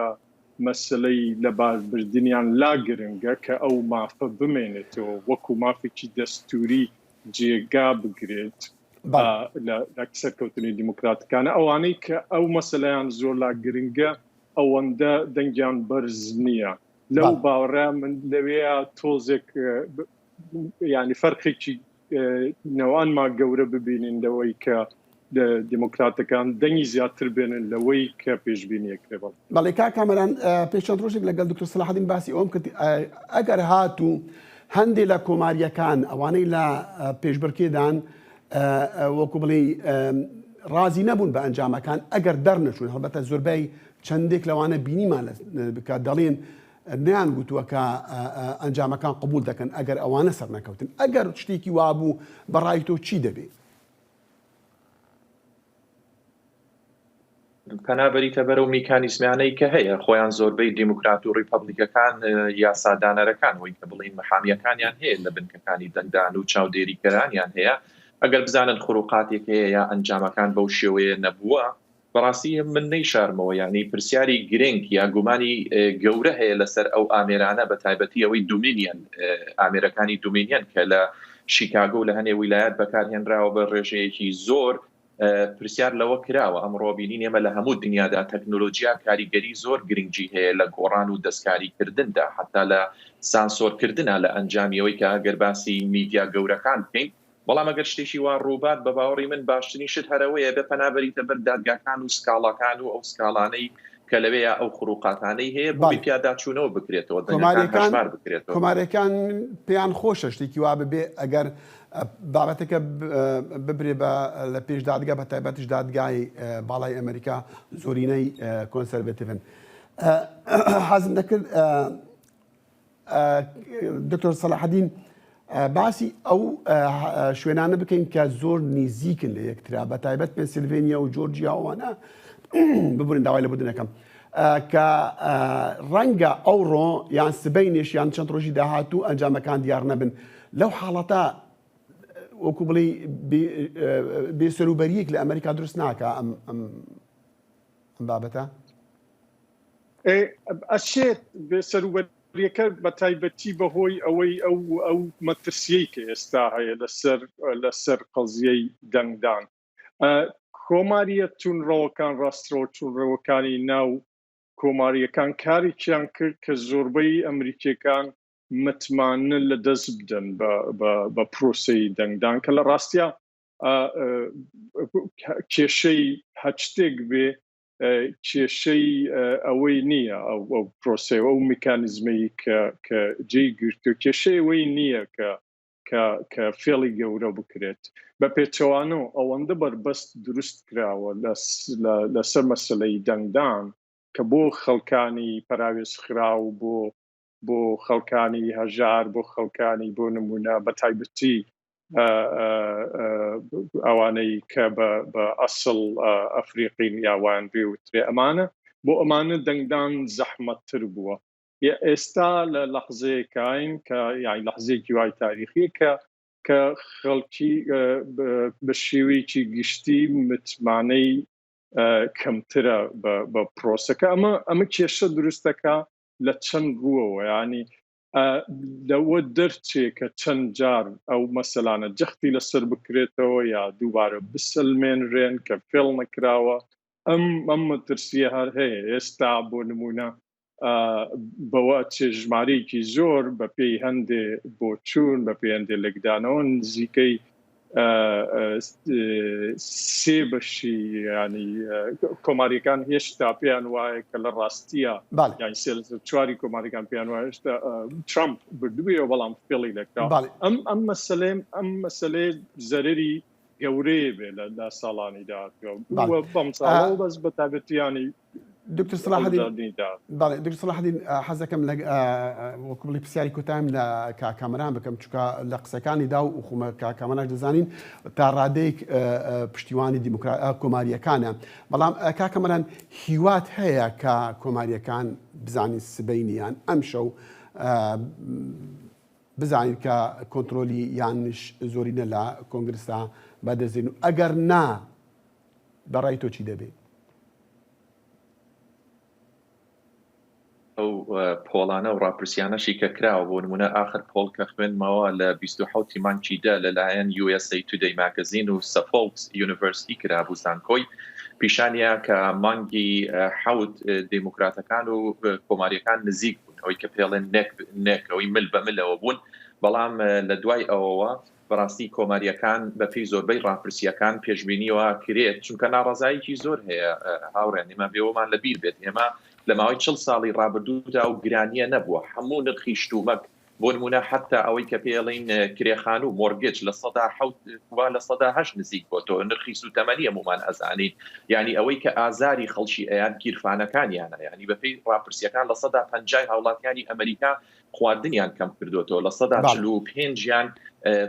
Speaker 10: مەسەلەی لەباربردنیان لا گرنگە کە ئەو مافە بمێنێتەوە وەکوو مافێکی دەستووری جێگا بگرێت لە سەرکەوتنی دیموکراتەکانە، ئەوانەی کە ئەو مەسەلەیان زۆر لا گرنگە ئەوەندە دەنگیان بەرز نییە. لەو باوەڕە من لەوەیە تۆزێک ینی فەرقێکی نەوانما گەورە ببینین لەوەی کە دیموکراتەکان دەنگی زیاتر بێنن لەوەی کە پێشبینیە کرێ بەڵ
Speaker 1: بەڵێ کاک کامەران پێش چەند ڕۆژێک لەگەڵ دکتۆر سەلاحەدین باسی ئەوم کرد ئەگەر هاتوو هەندێک لە کۆماریەکان ئەوانەی لە پێشبڕکێدان وەکو بڵێ ڕازی نەبوون بە ئەنجامەکان ئەگەر دەرنەچوون هەڵبەتە زۆربەی چەندێک لەوانە بینیمان کە دەڵێن نەیان گوتووە کە ئەنجامەکان قبول دەکەن ئەگەر ئەوانە سەرنەکەوتن ئەگەر شتێکی وابوو بەڕای تۆ چی دەبێ؟
Speaker 9: پەنا بەریتە بەرەو میکانیزمانەی کە هەیە خۆیان زۆربەی دیموکرات و ڕیپەبلیکەکان یاسادانەرەکان وەی کە بڵین محامیەکانیان هەیە لە بنکەکانی دەنگدان و چاودێریکەرانیان هەیە ئەگەر بزانن خروقاتێک هەیە یا ئەنجامەکان بەو شێوەیە نەبووە بەڕاستی من نەیشارمەوە یانی پرسیاری گرنگ یا گومانی گەورە هەیە لەسەر ئەو ئامێرانە بە تایبەتی ئەوەی دومینیان ئامێرەکانی دومینیان کە لە شیکاگۆ لە هەنێ ویلایەت بەکارهێنراوە بە ڕێژەیەکی زۆر پرسیار لەوە کراوە ئەمڕۆ بینین ئێمە لە هەموو دنیادا تەکنۆلۆژیا کاریگەری زۆر گرنگی هەیە لە گۆڕان و دەستکاریکردندا حتا لە سانسۆرکردنا لە ئەنجامیەوەی کە ئەگەر باسی میدیا گەورەکان بکەین بەڵام ئەگەر شتێکی وا ڕووبات بە باوەڕی من باشترین شت هەر ئەوەیە بێ پەنا بەریتە بەر دادگاکان و سکاڵاکان و ئەو سکاڵانەی کە لەوێیا ئەو خروقاتانەی هەیە بۆ
Speaker 1: بەڵێ.
Speaker 9: پیاداچوونەوە بکرێتەوە دەنگەکان
Speaker 1: کۆماریەکان
Speaker 9: هەژمار بکرێتەوە.
Speaker 1: کۆماریەکان پێیان خۆشە شتێکی وا ببێ ئەگەر بابەتەکە ببرێ بە لە پێش دادگا بە تایبەتیش دادگای باڵای ئەمریکا زۆرینەی کۆنسەرڤەتیڤن. حەزم دەکرد دکتۆر سەلاحەدین باسی ئەو شوێنانە بکەین کە زۆر نزیکن لە یەکترا بە تایبەت پێنسیلڤێنیا و جۆرجیا ئەوانە ببورن داوای لە بودنەکەم کە ڕەنگە ئەوڕۆ یان سبەینێش یان چەند ڕۆژی داهاتوو ئەنجامەکان دیار نەبن لەو حاڵەتە وەکو بڵێ بێسەروبەریەک لە ئەمریکا دروست ناکە ئەم ئەم بابەتە
Speaker 10: ئەشێت بێسەروبەریەکە بە تایبەتی بەهۆی ئەوەی ئەو ئەو مەترسیەی کە ئێستا هەیە لەسەر لەسەر قەزیەی دەنگدان کۆماریە تونڕەوەکان ڕاستڕەوە تونڕەوەکانی ناو کۆماریەکان کارێکیان کرد کە زۆربەی ئەمریکیەکان متمانە لە دەست بدەن بە پرۆسەی دەنگدان کە لە ڕاستیا کێشەی هەر شتێک بێ کێشەی ئەوەی نییە ئەو ئەو پرۆسەی ئەو میکانیزمەی کە کە جێی گرتو کێشەی ئەوەی نییە کە کە کە فێڵی گەورە بکرێت بە پێچەوانەوە ئەوەندە بەربەست دروست کراوە لەسەر مەسلەی دەنگدان کە بۆ خەڵکانی پەراوێزخراو بۆ بۆ خەڵکانی هەژار بۆ خەڵکانی بۆ نمونە بە تایبەتی ئەوانەی کە بە ئەسڵ ئەفریقین یا وایان پێ وترێ ئەمانە بۆ ئەمانە دەنگدان زەحمەتتر بووە ئێستا لە لەحزەیەکین کە یانی لەحزەیەکی وای تاریخیە کە کە خەڵکی بە شێوەیەکی گشتی متمانەی کەمترە بە پرۆسەکە ئەمە ئەمە کێشە دروستەکە لە چەند ڕووەوە ینی لەوە دەرچێ کە چەند جار ئەو مەسەلانە جەختی لەسەر بکرێتەوە یا دووبارە بسەلمێنرێن کە فێڵ نەکراوە ئەم ئەم مەترسیە هەر هەیە ئێستا بۆ نمونە بەوە چێ ژمارەیەکی زۆر بە پێی هەندێ بۆچوون بە پێی هەندێ لێکدانەوە نزیکەی سێ بەشی ینی کۆماریەکان هێشتا پێیان وایە کە لە ڕاستیە یان سێ لەسەر چواری کۆماریەکان پێیان وایە هێشتا ترامپ بردوویەوە بەڵام فێڵی لەکرا ئەم ئەم مەسەلەیە ئەم مەسەلەیە زەرەری گەورەیە بێ لە ساڵانی داهاتووە بەم ساڵەوە بەس بە تایبەتیانی.
Speaker 1: دکتۆر سەلاحەدین بەڵێ دکتۆر سەلاحەدین حەز دەکەم لە وەکو بڵێ پرسیاری کۆتایم لە کاک کامەران بکەم چونکە لە قسەکانی دا و خۆمە کاک کامەرانش دەزانین تا ڕادەیەک پشتیوانی دیموکرا کۆمارییەکانە بەڵام کاک کامەران هیوات هەیە کە کۆمارییەکان بزانین سبەینی یان ئەمشەو بزانین کە کۆنترۆلی یانش زۆرینە لە کۆنگرسا بەدەستدێن و ئەگەر نا بە ڕای تۆ چی دەبێ؟
Speaker 9: ئەو poll انە و ڕاپرسیانەشی کە کراوە بۆ نمونە ئاخر poll کە خوێندمەوە لە 27 ی مانگی دە لەلایەن USA Today Magazine و Suffolk University کرابوو زانکۆی پیشانیا کە مانگی حەوت دێموکراتەکان و کۆماریەکان نزیک بوون ئەوەی کە پێڵێن neck neck ئەوەی مل بە ملەوە بوون بەڵام لە دوای ئەوەوە بەڕاستی کۆمارییەکان بەپێی زۆربەی ڕاپرسییەکان پێشبینی وا کرێت، چونکە ناڕەزاییکی زۆر هەیە هاوڕێیان، ئێمە بێوەمان لە بیر بێت ئێمە لە ماوەی چڵ ساڵی ڕابردوودا ئەو گرانییە نەبووە، هەموو نرخی شتومەک بۆ نموونە حەتتا ئەوەی کە پێڵین کرێ خانوو mortgage 7% وا 8% نزیک بۆتەوە، نرخی سووتەمەنی هەموومان ئەزانین، یانی ئەوەی کە ئازاری خەڵکی ئەیان گیرفانەکانیانە، یانی بەپێی ڕاپرسییەکان 50% هاوڵاتیانی ئەمریکا خواردنیان کەم کردوێتەوە 45% یان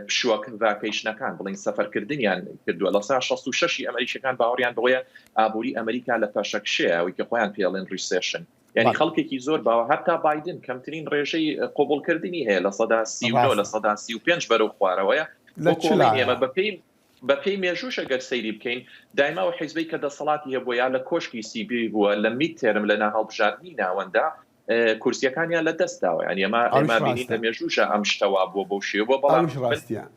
Speaker 9: پشووە vacation ەکان بڵین سەفەرکردنیان کردووە 66% ئەمریکەکان باوەڕیان بەوەیە ئابووری ئەمریکا لە پاشەکشەیە ئەوەی کە خۆیان پێڵێن recession یعنی خەڵکێکی زۆر باوە هەتا بایدن کەمترین ڕێژەی قبوڵکردنی هەیە 39% 35% بەرەو خوارەوەیە لە ئێمە بەپێی بەپێی مێژووش ئەگەر سەیری بکەین دایما ئەو حیزبەی کە دەسەڵاتی هەبووە یا لە کۆشکی سپی بووە لە midterm لە ناهەڵبژاردنی ناوەندە کورسیەکانیان لە دەست داوە یانی ئەمە ئێمە بینین لە مێژووشە ئەم شتە وا بووە بەو شێوە بەڵام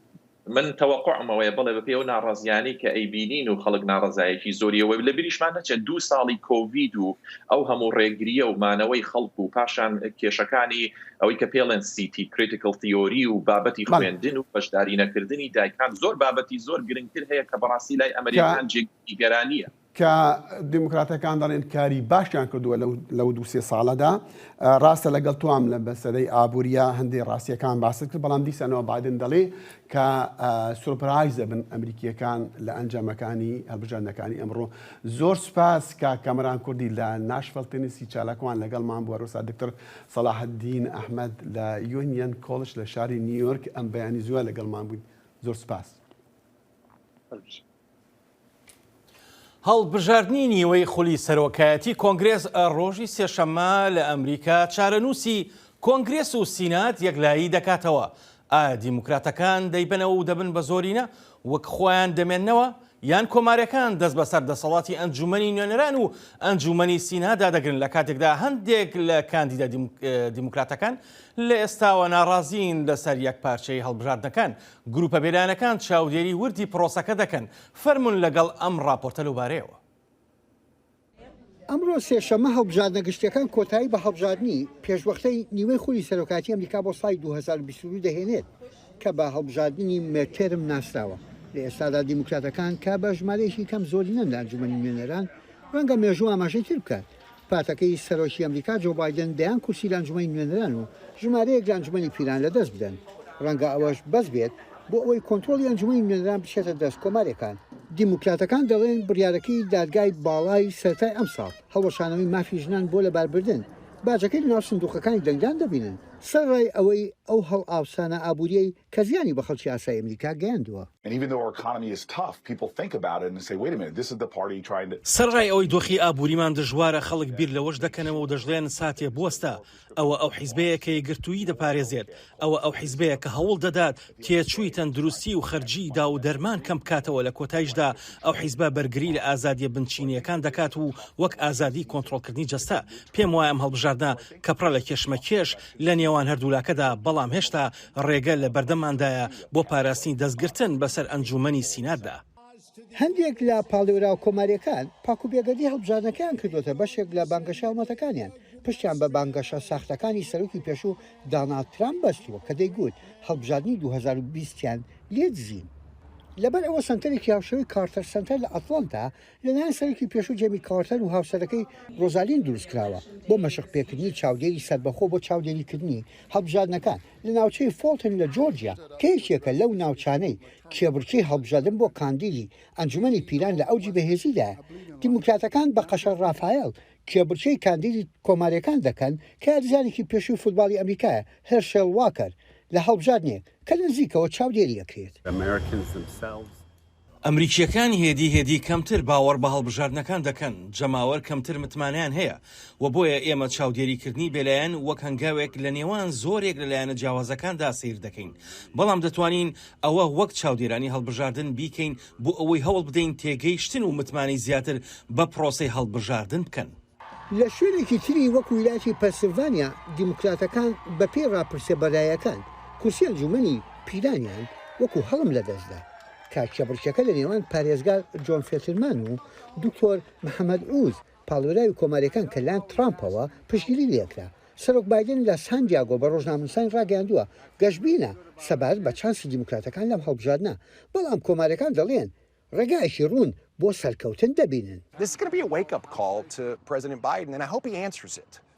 Speaker 9: من تەوەقعم ئەوەیە بڵێ بەپێی ئەو ناڕازیانەی کە ئەیبینین و خەڵک ناڕەزایەکی زۆریەوە لە بیریشمان نەچێت دوو ساڵی کۆڤید و ئەو هەموو ڕێگریە و مانەوەی خەڵک و پاشان کێشەکانی ئەوەی کە پێڵێن CT critical theory و بابەتی خوێندن و بەشداری نەکردنی دایکان زۆر بابەتی زۆر گرنگتر هەیە کە بەڕاستی لای ئەمریکان جێگەی نیگەرانیە.
Speaker 1: کە دیموکراتەکان دەڵێن کاری باشیان کردووە لەو دوو سێ ساڵەدا، ڕاستە لەگەڵ تۆام لە مەسەلەی ئابووریە هەندێک ڕاستیەکان باست کرد، بەڵام دیسانەوە بایدن دەڵێ کە surprise دەبن ئەمریکیەکان لە ئەنجامەکانی هەڵبژاردنەکانی ئەمڕۆ. زۆر سوپاس کاک کامەران کوردی لە ناشڤڵ تێنسی چالاکوان لەگەڵمان بوو، هەروەسا دکتۆر سەڵاحەدین ئەحمەد لە یونیەن کۆڵج لە شاری نیویۆرک ئەم بەیانی زووە لەگەڵمان بووین. زۆر سوپاس.
Speaker 2: هەڵبژاردنی نیوەی خولی سەرۆکایەتی کۆنگرێس ڕۆژی سێشەممە لە ئەمریکا چارەنووسی کۆنگرێس و سینات یەکلایی دەکاتەوە. ئایا دیموکراتەکان دەیبەنەوە و دەبن بە زۆرینە وەک خۆیان دەمێننەوە یان کۆماریەکان دەست بەسەر دەسەڵاتی ئەنجومەنی نوێنەران و ئەنجومەنی سینادا دەگرن لە کاتێکدا هەندێک لە کاندیدە دیموکراتەکان لە ئێستاوە ناڕازین لەسەر یەکپارچەیی هەڵبژاردنەکان گروپە بێلایەنەکان چاودێری وردی پرۆسەکە دەکەن، فەرموون لەگەڵ ئەم ڕاپۆرتە لەوبارەیەوە.
Speaker 7: ئەمڕۆ سێشەممە هەڵبژاردنە گشتییەکان کۆتایی بە هەڵبژاردنی پێشوەختەی نیوەی خولی سەرۆکایەتی ئەمریکا بۆ ساڵی 2022 دەهێنێت کە بە هەڵبژاردنی midterm ناسراوە. لە ئێستادا دیموکراتەکان کە بە ژمارەیەکی کەم زۆرینەن لە ئەنجومەنی نوێنەران، ڕەنگە مێژوو ئاماژەی تر بکات. پارتەکەی سەرۆکی ئەمریکا جۆ بایدن دەیان کورسی لە ئەنجومەنی نوێنەران و ژمارەیەک لە ئەنجومەنی پیران لەدەست بدەن. ڕەنگە ئەوەش بەس بێت بۆ ئەوەی کۆنترۆڵی ئەنجومەنی نوێنەران بچێتە دەست کۆمارییەکان. دیموکراتەکان دەڵێن بڕیارەکەی دادگای باڵای سەرەتای ئەمساڵ، هەڵوەشانەوەی مافی ژنان بۆ لەباربردن، باجەکەی لەناو سندوقەکانی دەنگدان دەبینن، سەرەڕای ئەوەی ئەو هەڵئاوسانە ئابوورییەی کە زیانی بە خەڵکی ئاسایی ئەمریکا گەیاندووە.
Speaker 2: سەرەڕای ئەوەی دۆخی ئابووریمان دژوارە، خەڵک بیر لەوەش دەکەنەوە و دەشڵێن ساتێ بوەستە، ئەوە ئەو حیزبەیە کە یەکگرتوویی دەپارێزێت، ئەوە ئەو حیزبەیە کە هەوڵ دەدات تێچووی تەندروستی و خەرجیی داو و دەرمان کەم بکاتەوە، لە کۆتایشدا ئەو حیزبە بەرگری لە ئازادییە بنچینەیەکان دەکات و وەک ئازادیی کۆنترۆڵکردنی جەستە. پێم وایە ئەم هەڵبژاردنە کە پڕە لە کێشمەکێش لە نێوان هەردوولاکەدا، بەڵام هێشتا ڕێگە لە بەردەمماندایە بۆ پاراستنی دەستگرتن بەسەر ئەنجوومەنی سیناتدا.
Speaker 7: هەندێک لە پاڵێوراوە کۆمارییەکان پاکوبێگەردی هەڵبژاردنەکەیان کردووەتە بەشێک لە بانگەشەی هەڵمەتەکانیان، پشتیان بە بانگەشە ساختەکانی سەرۆکی پێشوو داناڵد ترامپ بەستووە کە دەیگوت هەڵبژاردنی 2020 یان لێ دزین. لەبەر ئەوە سەنتەرێکی هاوشێوەی کارتەر سەنتەر لە ئەتڵەنتا لەلایەن سەرۆکی پێشوو جێمی کارتەر و هاوسەرەکەی ڕۆزالین دروستکراوە بۆ مەشقپێکردنی چاودێری سەربەخۆ بۆ چاودێریکردنی هەڵبژاردنەکان لە ناوچەی فۆڵتن لە جۆرجیا کە یەکێکە لەو ناوچانەی کێبڕکێی هەڵبژاردن بۆ کاندیدی ئەنجومەنی پیران لە ئەوجی بەهێزیدایە. دیموکراتەکان بە قەشە ڕافایەل. کێبڕکێی کاندیدی کۆمارییەکان دەکەن کە یاریزانێکی پێشووی فوتباڵی ئەمریکایە، هێرشێڵ واکەر، لە هەڵبژاردنێک کە لە نزیکەوە چاودێری ئەکرێت.
Speaker 2: ئەمریکییەکان هێدی هێدی کەمتر باوەڕ بە هەڵبژاردنەکان دەکەن، جەماوەر کەمتر متمانەیان هەیە و بۆیە ئێمە چاودێریکردنی بێلایەن وەک هەنگاوێک لە نێوان زۆرێک لە لایەنە جیاوازەکاندا سەیر دەکەین، بەڵام دەتوانین ئەوە وەک چاودێرانی هەڵبژاردن بیکەین بۆ ئەوەی هەوڵ بدەین تێگەیشتن و متمانەی زیاتر بە پرۆسەی هەڵبژاردن بکەن.
Speaker 7: لە شوێنێکی تری وەک ویلایەتی پەنسلڤانیا، دیموکراتەکان بەپێی ڕاپرسیە بەرایەکان کورسی ئەنجومەنی پیرانیان وەکو هەڵم لەدەستدا، کە کێبڕکێکە لە نێوان پارێزگار جۆن فێترمان و دکتۆر محەمەد ئوز پاڵێوراوی کۆماریەکان کە لایەن ترامپەوە پشتگیری لێکرا. سەرۆک بایدن لە سان دیاگۆ بە ڕۆژنامەنووسانی ڕاگەیاندووە، گەشبینە سەبارەت بە چانسی دیموکراتەکان لەم هەڵبژاردنە، بەڵام کۆماریەکان دەڵێن ڕێگایەکی ڕوون بۆ سەرکەوتن دەبینن.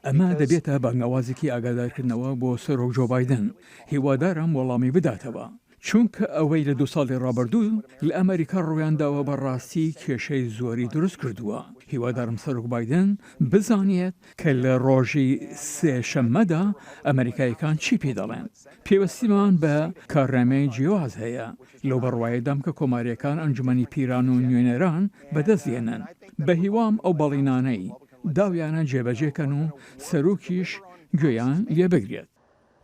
Speaker 4: ئەمە دەبێتە بانگەوازێکی ئاگادارکردنەوە بۆ سەرۆک جۆ بایدن، هیوادارم وەڵامی بداتەوە، چونکە ئەوەی لە دوو ساڵی ڕابردوو لە ئەمەریکا ڕوویانداوە بەڕاستی کێشەی زۆری دروست کردووە، هیوادارم سەرۆک بایدن بزانێت کە لە ڕۆژی سێشەممەدا ئەمەریکاییەکان چی پێی دەڵێن. پێویستیمان بە کارنامەی جیاواز هەیە. لەو بڕوایەدام کە کۆمارییەکان ئەنجومەنی پیران و نوێنەران بەدەست دێنن. بەهیوام ئەو بەڵینانەی داویانە جێبەجێ کەن و سەرۆکیش گوێیان لێبگرێت.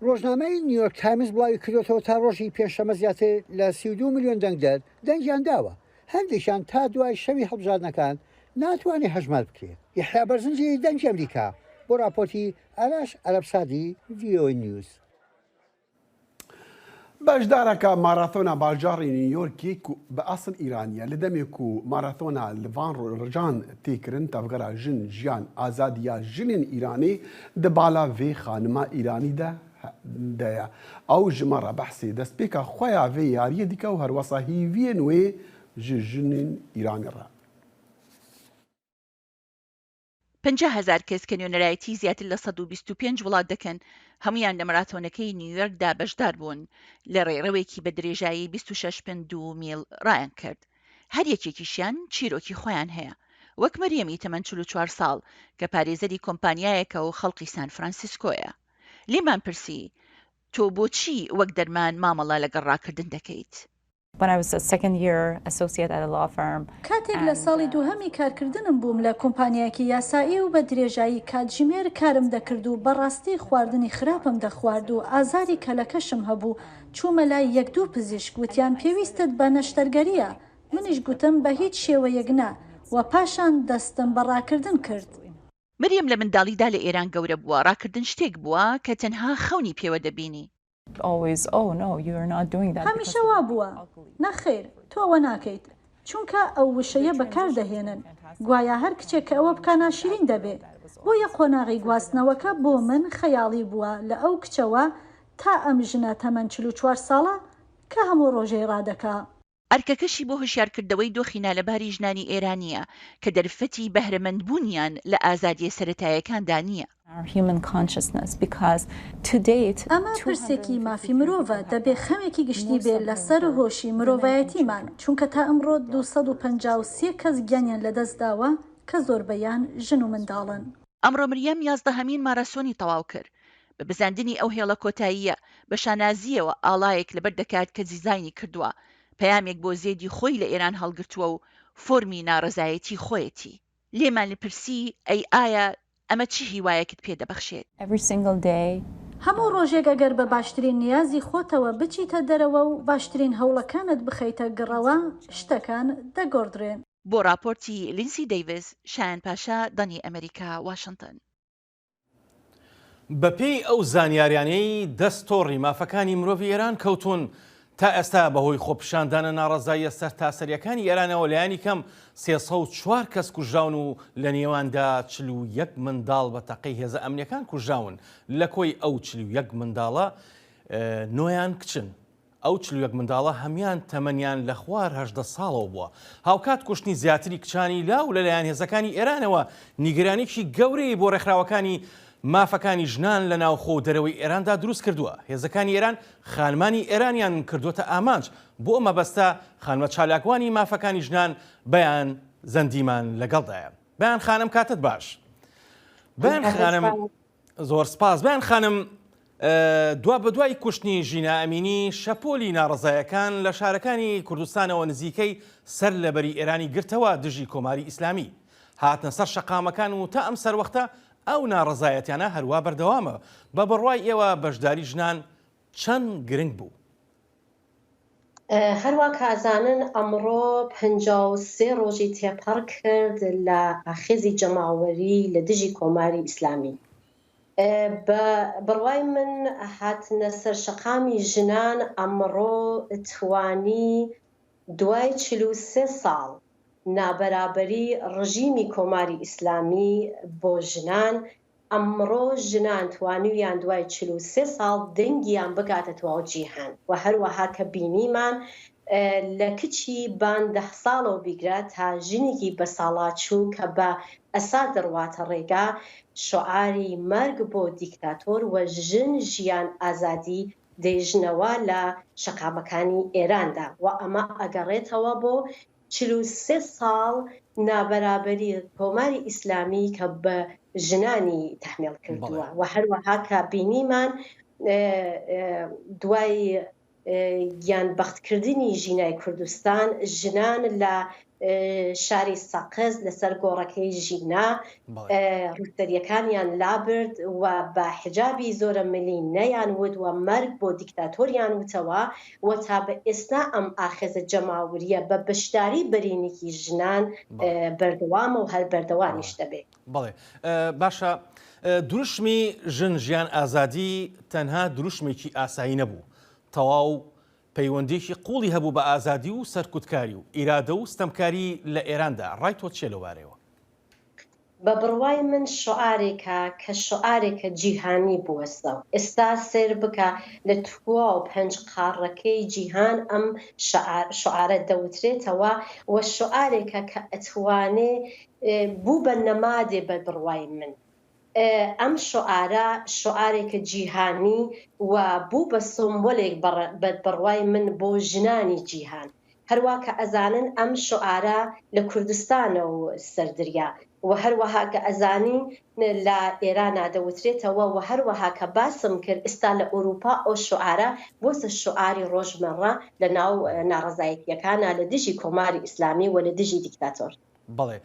Speaker 7: ڕۆژنامەی نیویۆرک تایمز بڵاویکردۆتەوە تا ڕۆژی پێنجشەممە زیاتر لە 32 ملیۆن دەنگدەر دەنگیان داوە، هەندێکیان تا دوای شەوی هەڵبژاردنەکان ناتوانێت هەژمار بکرێت. یەحیا بەرزنجی، دەنگی ئەمریکا، بۆ ڕاپۆرتی ئاراش عەرەبسادی، ڤیۆئەی نیوز.
Speaker 1: بەشدارەکە ماراثۆنا باجاڕی نیویۆرکی کو بە ئەسڵ ئیرانیە لە دەمێ کو ماراثۆنا لە ڤان ڕۆژان تێ کرن تەڤگەرا ژن ژیان ئازادی یا ژنێن ئیرانی د بالا ڤێ خانما ئیرانی دە دەیە ئەو ژ مە ڕە بەحسێ دەستپێکا خوەیا ڤێ یاریە دیکە و هەروەسا هیڤیێن وێ ژ ژنێن ئیرانی ڕە.
Speaker 11: 50,000 کەس کە نوێنەرایەتی زیاتر لە 125 وڵات دەکەن، هەموویان لە مەراتۆنەکەی نیویۆرکدا بەشدار بوون، لە ڕێڕەوێکی بە درێژایی 26 پند و میل ڕایانکرد. هەر یەکێکیشیان چیرۆکی خۆیان هەیە، وەک مەریەمی تەمەن 44 ساڵ کە پارێزەری کۆمپانیایەکە و خەڵقی سان فرانسیسکۆیە. لێمان پرسی، تۆ بۆچی وەک دەرمان مامەڵە لەگەڵ ڕاکردن دەکەیت؟
Speaker 12: کاتێک لە ساڵی دووهەمی کارکردنم بووم لە کۆمپانیایەکی یاسایی و بە درێژایی کاتژمێر کارم دەکرد و بەڕاستی خواردنی خراپم دەخوارد و ئازاری کەلەکەشم هەبوو چوومە لای یەک دوو پزیشک وتیان پێویستت بە نەشتەرگەرییە منیش گوتم بە هیچ شێوەیەک نا و پاشان دەستم بە ڕاکردن کرد.
Speaker 11: مریەم لە منداڵیدا لە ئێران گەورە بووە، ڕاکردن شتێک بووە کە تەنها خەونی پێوە دەبینی.
Speaker 12: هەمیشە وا بووە. نەخێر، تۆ ئەوە ناکەیت. چونکە ئەو وشەیە بەکار دەهێنن. گوایا هەر کچێک کە ئەوە بکا ناشیرین دەبێ. بۆیە قۆناغی گواستنەوەکە بۆ من خەیاڵی بووە لە ئەو کچەوە تا ئەم ژنە تەمەن 44 ساڵە کە هەموو ڕۆژێ ڕادەکا.
Speaker 11: ئەرکەکەشی بۆ هۆشیارکردنەوەی دۆخی نالەباری ژنانی ئێرانییە کە دەرفەتی بەهرەمەندبوونیان لە ئازادییە سەرەتایەکاندا نییە.
Speaker 12: ئەمە پرسێکی مافی مرۆڤە، دەبێ خەمێکی گشتی بێ لەسەر هۆشی مرۆڤایەتیمان، چونکە تا ئەمڕۆ 253 کەس گیانیان لەدەستداوە کە زۆربەیان ژن و منداڵن.
Speaker 11: ئەمڕۆ مریەم یازدەهەمین ماراسۆنی تەواو کرد. بە بزاندنی ئەو هێڵە کۆتاییە، بە شانازییەوە ئاڵایەک لەبەر دەکات کە دیزاینی کردووە، پەیامێک بۆ زێدی خۆی لە ئێران هەڵگرتووە و فۆرمی ناڕەزایەتی خۆیەتی. لێمان پرسی ئەی ئایا ئەمە چ هیوایەکت پێ دەبەخشێت؟
Speaker 12: هەموو ڕۆژێک ئەگەر بە باشترین نیازی خۆتەوە بچیتە دەرەوە و باشترین هەوڵەکانت بخەیتە گڕەوە، شتەکان دەگۆڕدرێن.
Speaker 11: بۆ ڕاپۆرتی لینسی دەیڤس، شایان پاشا، دەنگی ئەمەریکا، واشنتن.
Speaker 2: بەپێی ئەو زانیاریانەی دەست تۆڕی مافەکانی مرۆڤی ئێران کەوتوون، تا ئێستا بەهۆی خۆپیشاندانە ناڕەزاییە سەرتاسەرییەکانی ئێرانەوە لایەنی کەم 304 کەس کوژراون و لە نێواندا 41 منداڵ بە تەقەی هێزە ئەمنییەکان کوژراون، لە کۆی ئەو 41 منداڵە نۆیان کچن. ئەو 41 منداڵە هەموان تەمەنیان لە خوار 18 ساڵەوە بووە. هاوکات کوشتنی زیاتری کچانی لاو لەلایەن هێزەکانی ئێرانەوە نیگەرانیی گەورەی بۆ ڕێکخراوەکانی مافەکانی ژنان لە ناوخۆ و دەرەوەی ئێراندا دروست کردووە. هێزەکانی ئێران خانمانی ئێرانیان کردووەتە ئامانج. بۆ ئەم مەبەستە خانمە چالاکوانی مافەکانی ژنان بەیان زەندیمان لەگەڵدایە. بەیان خانم کاتت باش. بەیان خانم زۆر سپاس بەیان خانم دوا بە دوای کوشتنی ژینا ئەمینی شەپۆلی ناڕەزایەکان لە شارەکانی کوردستانەوە نزیکەی سەر لەبەری ئێرانی گرتەوە دژی کۆماری ئیسلامی هاتنە سەر شەقامەکان و تا ئەم سەروەختە ئەو ناڕەزایەتیانە هەروا بەردەوامە بە بڕوای ئێوە بەشداری ژنان چەند گرنگ بوو؟
Speaker 13: هەروا کە ئەزانن ئەمڕۆ 53 ڕۆژی تێپەڕ کرد لە ئاخێزی جەماوەری لە دژی کۆماری ئیسلامی. بە بڕوای من هاتنە سەر شەقامی ژنان ئەمڕۆ توانی دوای 43 ساڵ نابەرابەری ڕژیمی کۆماری ئیسلامی بۆ ژنان ئەمڕۆ ژنان توانیویان دوای 43 ساڵ دەنگیان بگاتە تواو جیهان و هەروەها کە بینیمان لە کچی بان دە ساڵەوە بیگرە تا ژنێکی بەساڵاچوو کە بە ئەسا دەڕواتە ڕێگا شعاری مەرگ بۆ دیکتاتۆر و ژن ژیان ئازادی دەیژنەوە لە شەقامەکانی ئێراندا و ئەمە ئەگەڕێتەوە بۆ 43 ساڵ نابەرابەری کۆماری ئیسلامی کە بە ژنانی تەحمیل کردووە و هەروەها کە بینیمان دوای گیان بەختکردنی ژینای کوردستان ژنان لە شاری سەقز لەسەر گۆڕەکەی ژینا ڕووسەریەکانیان لابرد و بە حجابی زۆرە ملی نەیان وت و مەرگ بۆ دیکتاتۆریان وتەوە و تا بە ئێستا ئەم ئاخێزە جەماوریە بە بەشداری بەرینێکی ژنان بەردەوامە و هەر بەردەوامیش دەبێت.
Speaker 2: بەڵێ باشە دروشمی ژن ژیان ئازادی تەنها دروشمێکی ئاسایی نەبوو، تەواو پەیوەندییەکی قووڵی هەبوو بە ئازادی و سەرکوتکاری و ئیرادە و ستەمکاری لە ئێراندا، ڕای تۆ چییە لەوبارەیەوە؟
Speaker 13: بە بڕوای من شعارێکە کە شعارێکە جیهانی بووەسەوە. ئێستا سەیر بکە لە تواو پێنج قاڕەکەی جیهان ئەم شعارە دەوترێتەوە و شعارێکە کە ئەتوانێ بوو بە نەمادێ بە بڕوای من. ئەم شوعارە شوعارێکە جیهانی و بوو بە سۆمبۆلێک بە بڕوای من بۆ ژنانی جیهان. هەروا کە ئەزانن ئەم شوعارە لە کوردستانەو سەردریا و هەروەها کە ئەزانین لە ئێرانا دەوترێتەوە و هەروەها کە باسم کرد ئستا لە ئوروپا ئەو شوعارە بۆسە شوعاری ڕۆژمەڕە لە ناو ناڕەزایەتیەکانا لە دژی کۆماری ئیسلامی و لە دژی دیکتاتۆر.
Speaker 2: بەڵێ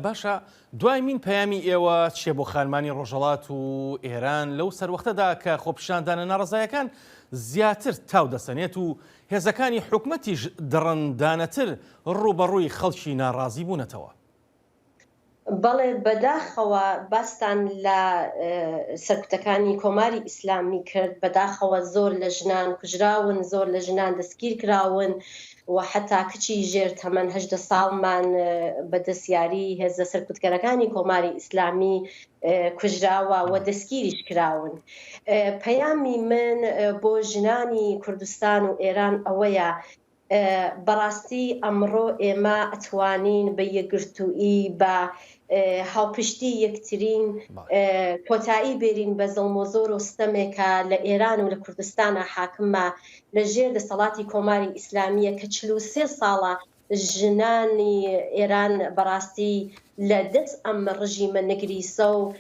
Speaker 2: باشە دوایمین پەیامی ئێوە چیە بۆ خانمانی ڕۆژهەڵات و ئێران لەو سەروەختەدا کە خۆپیشاندانە ناڕەزایەکان زیاتر تاو دەسەنێت و هێزەکانی حکومەتیش دڕندانەتر ڕووبەڕووی خەڵکی ناڕازی بوونەتەوە؟
Speaker 13: بەڵێ بەداخەوە باستان لە سەرکوتەکانی کۆماری ئیسلامی کرد، بەداخەوە زۆر لە ژنان کوژراون، زۆر لە ژنان دەستگیر کراون و حەتا کچی ژێر تەمەن 18 ساڵمان بە دەست یاری هێزە سەرکوتکەرەکانی کۆماری ئیسلامی کوژراوە و دەستگیریش کراون. پەیامی من بۆ ژنانی کوردستان و ئێران ئەوەیە بەڕاستی ئەمڕۆ ئێمە ئەتوانین بە یەکگرتوویی بە هاوپشتی یەکترین کۆتایی بێرین بە زڵم و زۆر و ستەمێکە لە ئێران و لە کوردستانا حاکمە لە ژێر دەسەڵاتی کۆماری ئیسلامییە کە 43 ساڵە ژنانی ئێران بەڕاستی لە دەست ئەم ڕژیمە نگریسە و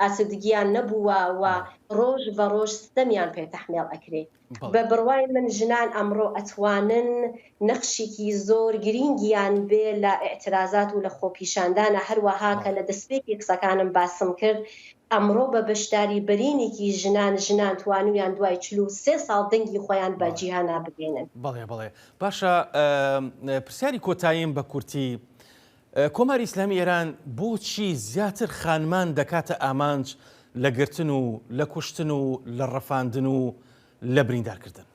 Speaker 13: ئاسودگیان نەبووە و ڕۆژ بە ڕۆژ ستەمیان پێ تەحمێڵ ئەکرێ. بە بڕوای من ژنان ئەمڕۆ ئەتوانن نەخشێکی زۆر گرینگیان بێ لە ئیعترازات و لە خۆپیشاندانا هەروەها کە لە دەسپێکی قسەکانم باسم کرد ئەمڕۆ بە بەشداری بەرینێکی ژنان ژنان توانویان دوای 43 ساڵ دەنگی خۆیان بە جیهانا بگەینن.
Speaker 2: بەڵێ بەڵێ باشە پرسیاری کۆتاییم بە کورتی کۆماری ئیسلامی ئێران بۆچی زیاتر خانمان دەکاتە ئامانج لە گرتن و لە کوشتن و لە ڕفاندن و لە بریندارکردن؟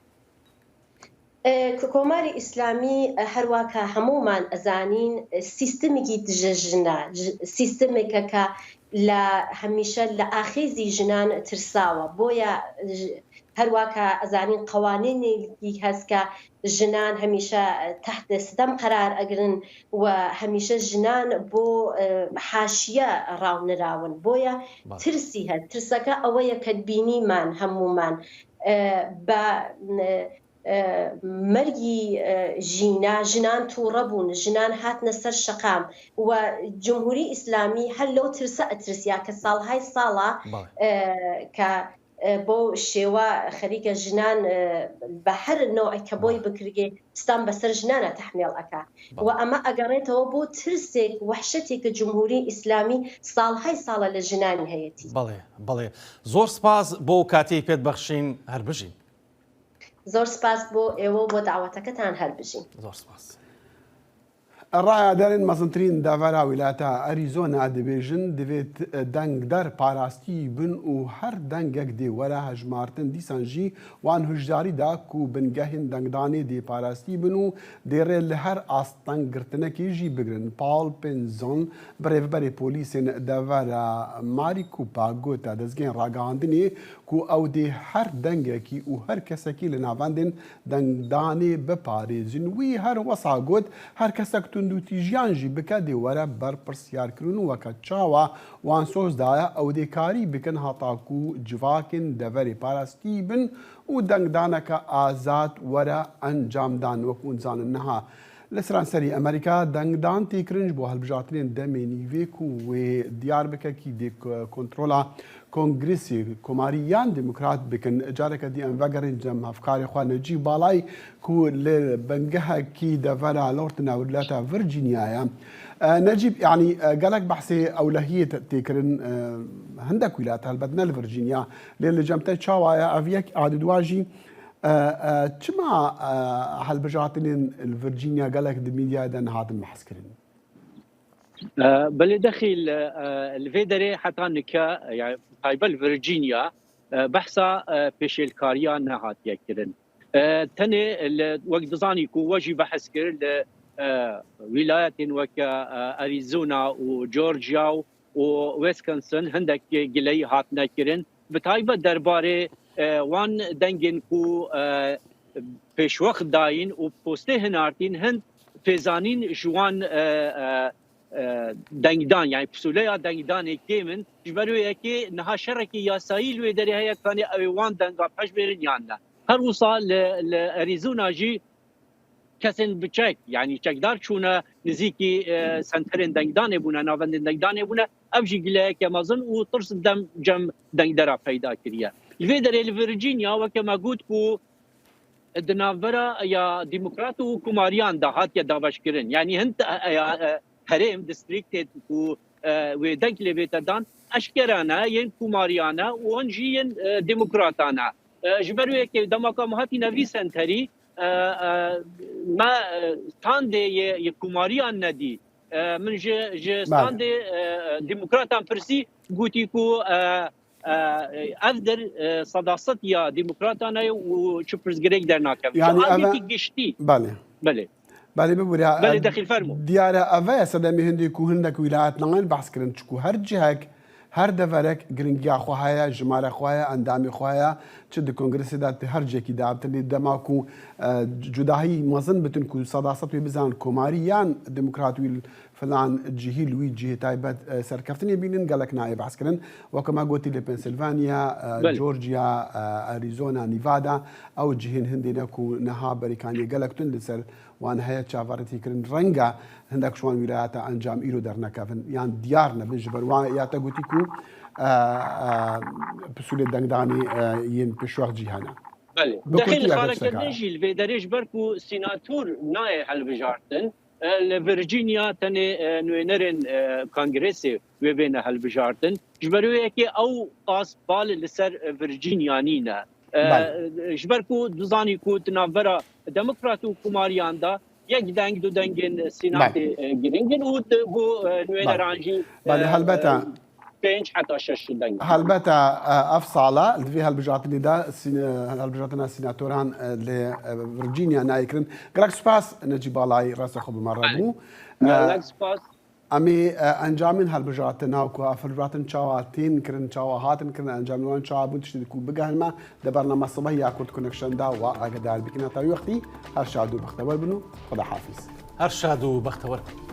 Speaker 13: کۆماری ئیسلامی هەروا کە هەموومان ئەزانین سیستمێکی دژە ژنە، سیستمێکە کە لە هەمیشە لە ئاخێزی ژنان ترساوە، بۆیە هەروا کە ئەزانین قەوانینێکی هەس کە ژنان هەمیشە تەحت ستەم قەرار ئەگرن و هەمیشە ژنان بۆ حاشیە ڕاونراون بۆیە ترسی هەس ترسەکە ئەوەیە کە بینیمان هەموومان بە. مەرگی ژینا ژنان تووڕە بوون، ژنان هاتنە سەر شەقام و جمهوری ئیسلامی هەر لەو ترسە ئەترسیا کە ساڵهای ساڵە کە بەو شێوە خەریکە ژنان بە هەر نەوعێک کە بۆی بکرگێ ستەم بەسەر ژنانە تەحمێڵ ئەکا و ئەمە ئەگەڕێتەوە بۆ ترسێک وەحشەتێک کە جمهوری ئیسلامی ساڵهای ساڵە لە ژنانی هەیەتی.
Speaker 2: بەڵێ بەڵێ زۆر سپاس بۆ ئەو کاتەی پێت بەخشین هەر بژین.
Speaker 13: زۆر سپاس بۆ ئێوە و بۆ دەعوەتەکەتان هەر بژین.
Speaker 2: زۆر سپاس.
Speaker 1: ڕایەدارên mezintirîn devera wîlayeta Arizona dibêjin divêt dengder parastî bin û her dengek dê were hejmartin dîsan jî wan hişyarî da ku bingehên dengdanê dê parastî bin û dê rê li her astenggirtinekê jî bigirin. Paul Pinzon birêveberê polîsên devera Maricopa gote dezgehên ragihandinê ku ew dê her dengekî û her kesekî li navendên dengdanê biparêzin. Wî her wisa got, her kesek tundûtîjiyan jî bike dê were berpirsyarkirin û weke çawa wan soz daye ew dê karî bikin heta ku civakên deverê parastî bin û dengdaneke azad were encamdan. Wek hûn dizanin niha li seranserî Amerîka dengdan tê kirin ji bo hilbijartinên demê nîvê ku wê diyar bike kî dê kontrola Kongresê Komarî yan Demokrat bikin. Careke dî em vegerên cem hevkarê xwe Necîb Balay ku li bingehekî devera Lortona wîlayeta Virginia ye. Necîb yanî gelek behsê ewlehiyê tê kirin hindek wîlayet helbet ne li Virginia lê li cem te çawa ye ev yek a di dua jî çima hilbijartinên li Virginia gelek di medyayê de nehatin behskirin?
Speaker 6: Belê dexîl li vê derê heta nika yani taybet li Virginia behsa pêşêlkariya nehatiye kirin. Tenê li wek dizanî ku we jî behs kir li wîlayetên weke Arizona û Georgia û Wisconsin hindek gileyî hatine kirin. Bi taybet derbarê wan dengên ku pêşwext dayîn û postê hinartîn hind pêzanîn ji wan dengdan yani pisûleya dengdanê kêm in. Ji ber wê yekê niha şerekî yasayî li wê derê heye kanê ew ê wan denga peşbêrin yan ne. Her wisa li li Arizona jî kesên bi çek yanî çekdar çûne nizîkî senterên dengdanê bûne, navendên dengdanê bûne. Ev jî gileyeke mezin û tirs dem cem dengdera peyda kiriye. Li vê derê li Virginia weke me got ku di navbera ya demokrat û komariyan de hatiye dabeşkirin. Yanî hin herêm, distrîktê ku wê deng lê bête dan eşkere ne yên komariyan e û hin jî yên demokratan e. Ji ber wê yekê dema ku em hatîne vî senterî me standê yê komariyan nedî. Min ji ji standê demokratan pirsî gotî ku ev der sedased ya demokratan e û çi pirsgirêk dernakeve.
Speaker 1: Yani
Speaker 6: aliyekî giştî.
Speaker 1: Belê.
Speaker 6: Belê.
Speaker 1: Belê bibûre.
Speaker 6: Belê dexîl fermo.
Speaker 1: Diyar e ev e sedemê hindê ku hindek wîlayet nayên behs kirin çiku her cihek Her deverek giringiya xwe heye, jimare xwe heye, endamê xwe heye, çi di kongresê de di her cihekî de bitin lê dema ku cudahî mezin bitin ku sedased wê bizanin komarî yan demokrat wî filan cihî li wî cihê taybet serkeftinê bînin gelek nayê behskirin. Weke me gotî li Pennsylvania, Georgia, Arizona, Nevada ew cihên hindê ne ku niha berîkaniyê gelek tund li ser Wan heye çaverêtî kirin renge hindek ji wan wîlayeta encam îro dernekevin yan diyar nebin ji ber wan ya te gotî ku pisûlê dengdanê yên pêşwext jî hene.
Speaker 6: Belê.
Speaker 1: Bi
Speaker 6: Dexîl
Speaker 1: kurtî ev
Speaker 6: xaleke
Speaker 1: tiştek
Speaker 6: din
Speaker 1: heye.
Speaker 6: jî li vê derê ji ber ku sînator nayê hilbijartin li Virginia tenê nûênerên Kongresê wê bêne hilbijartin. Ji ber wê yekê ew qas bal li ser Virginia nîne. Ji ber ku dizanî ku di navbera demokrat û komariyan de yek deng du dengên sînatê girîng in û bo nûêneran jî pênc heta şeş deng.
Speaker 1: Helbete ev sala di vê hilbijartinê de hilbijartina sînatoran li Virginia nayê kirin. Gelek spas Necîb Balayî rasta xwe bi me re bû.
Speaker 6: Gelek spas.
Speaker 1: Em ê encamên hilbijartina ku ev hilbijartin çawa tên kirin, çawa hatin kirin, encamên wan çawa bûn tiştê ku bigehin me di bernama sibehî ya Kurd Connection de wa agahdarî bikin. Heta wî wextî her şad û bextewer bin û Xweda hafîz.
Speaker 2: Her şad û bextewer bin.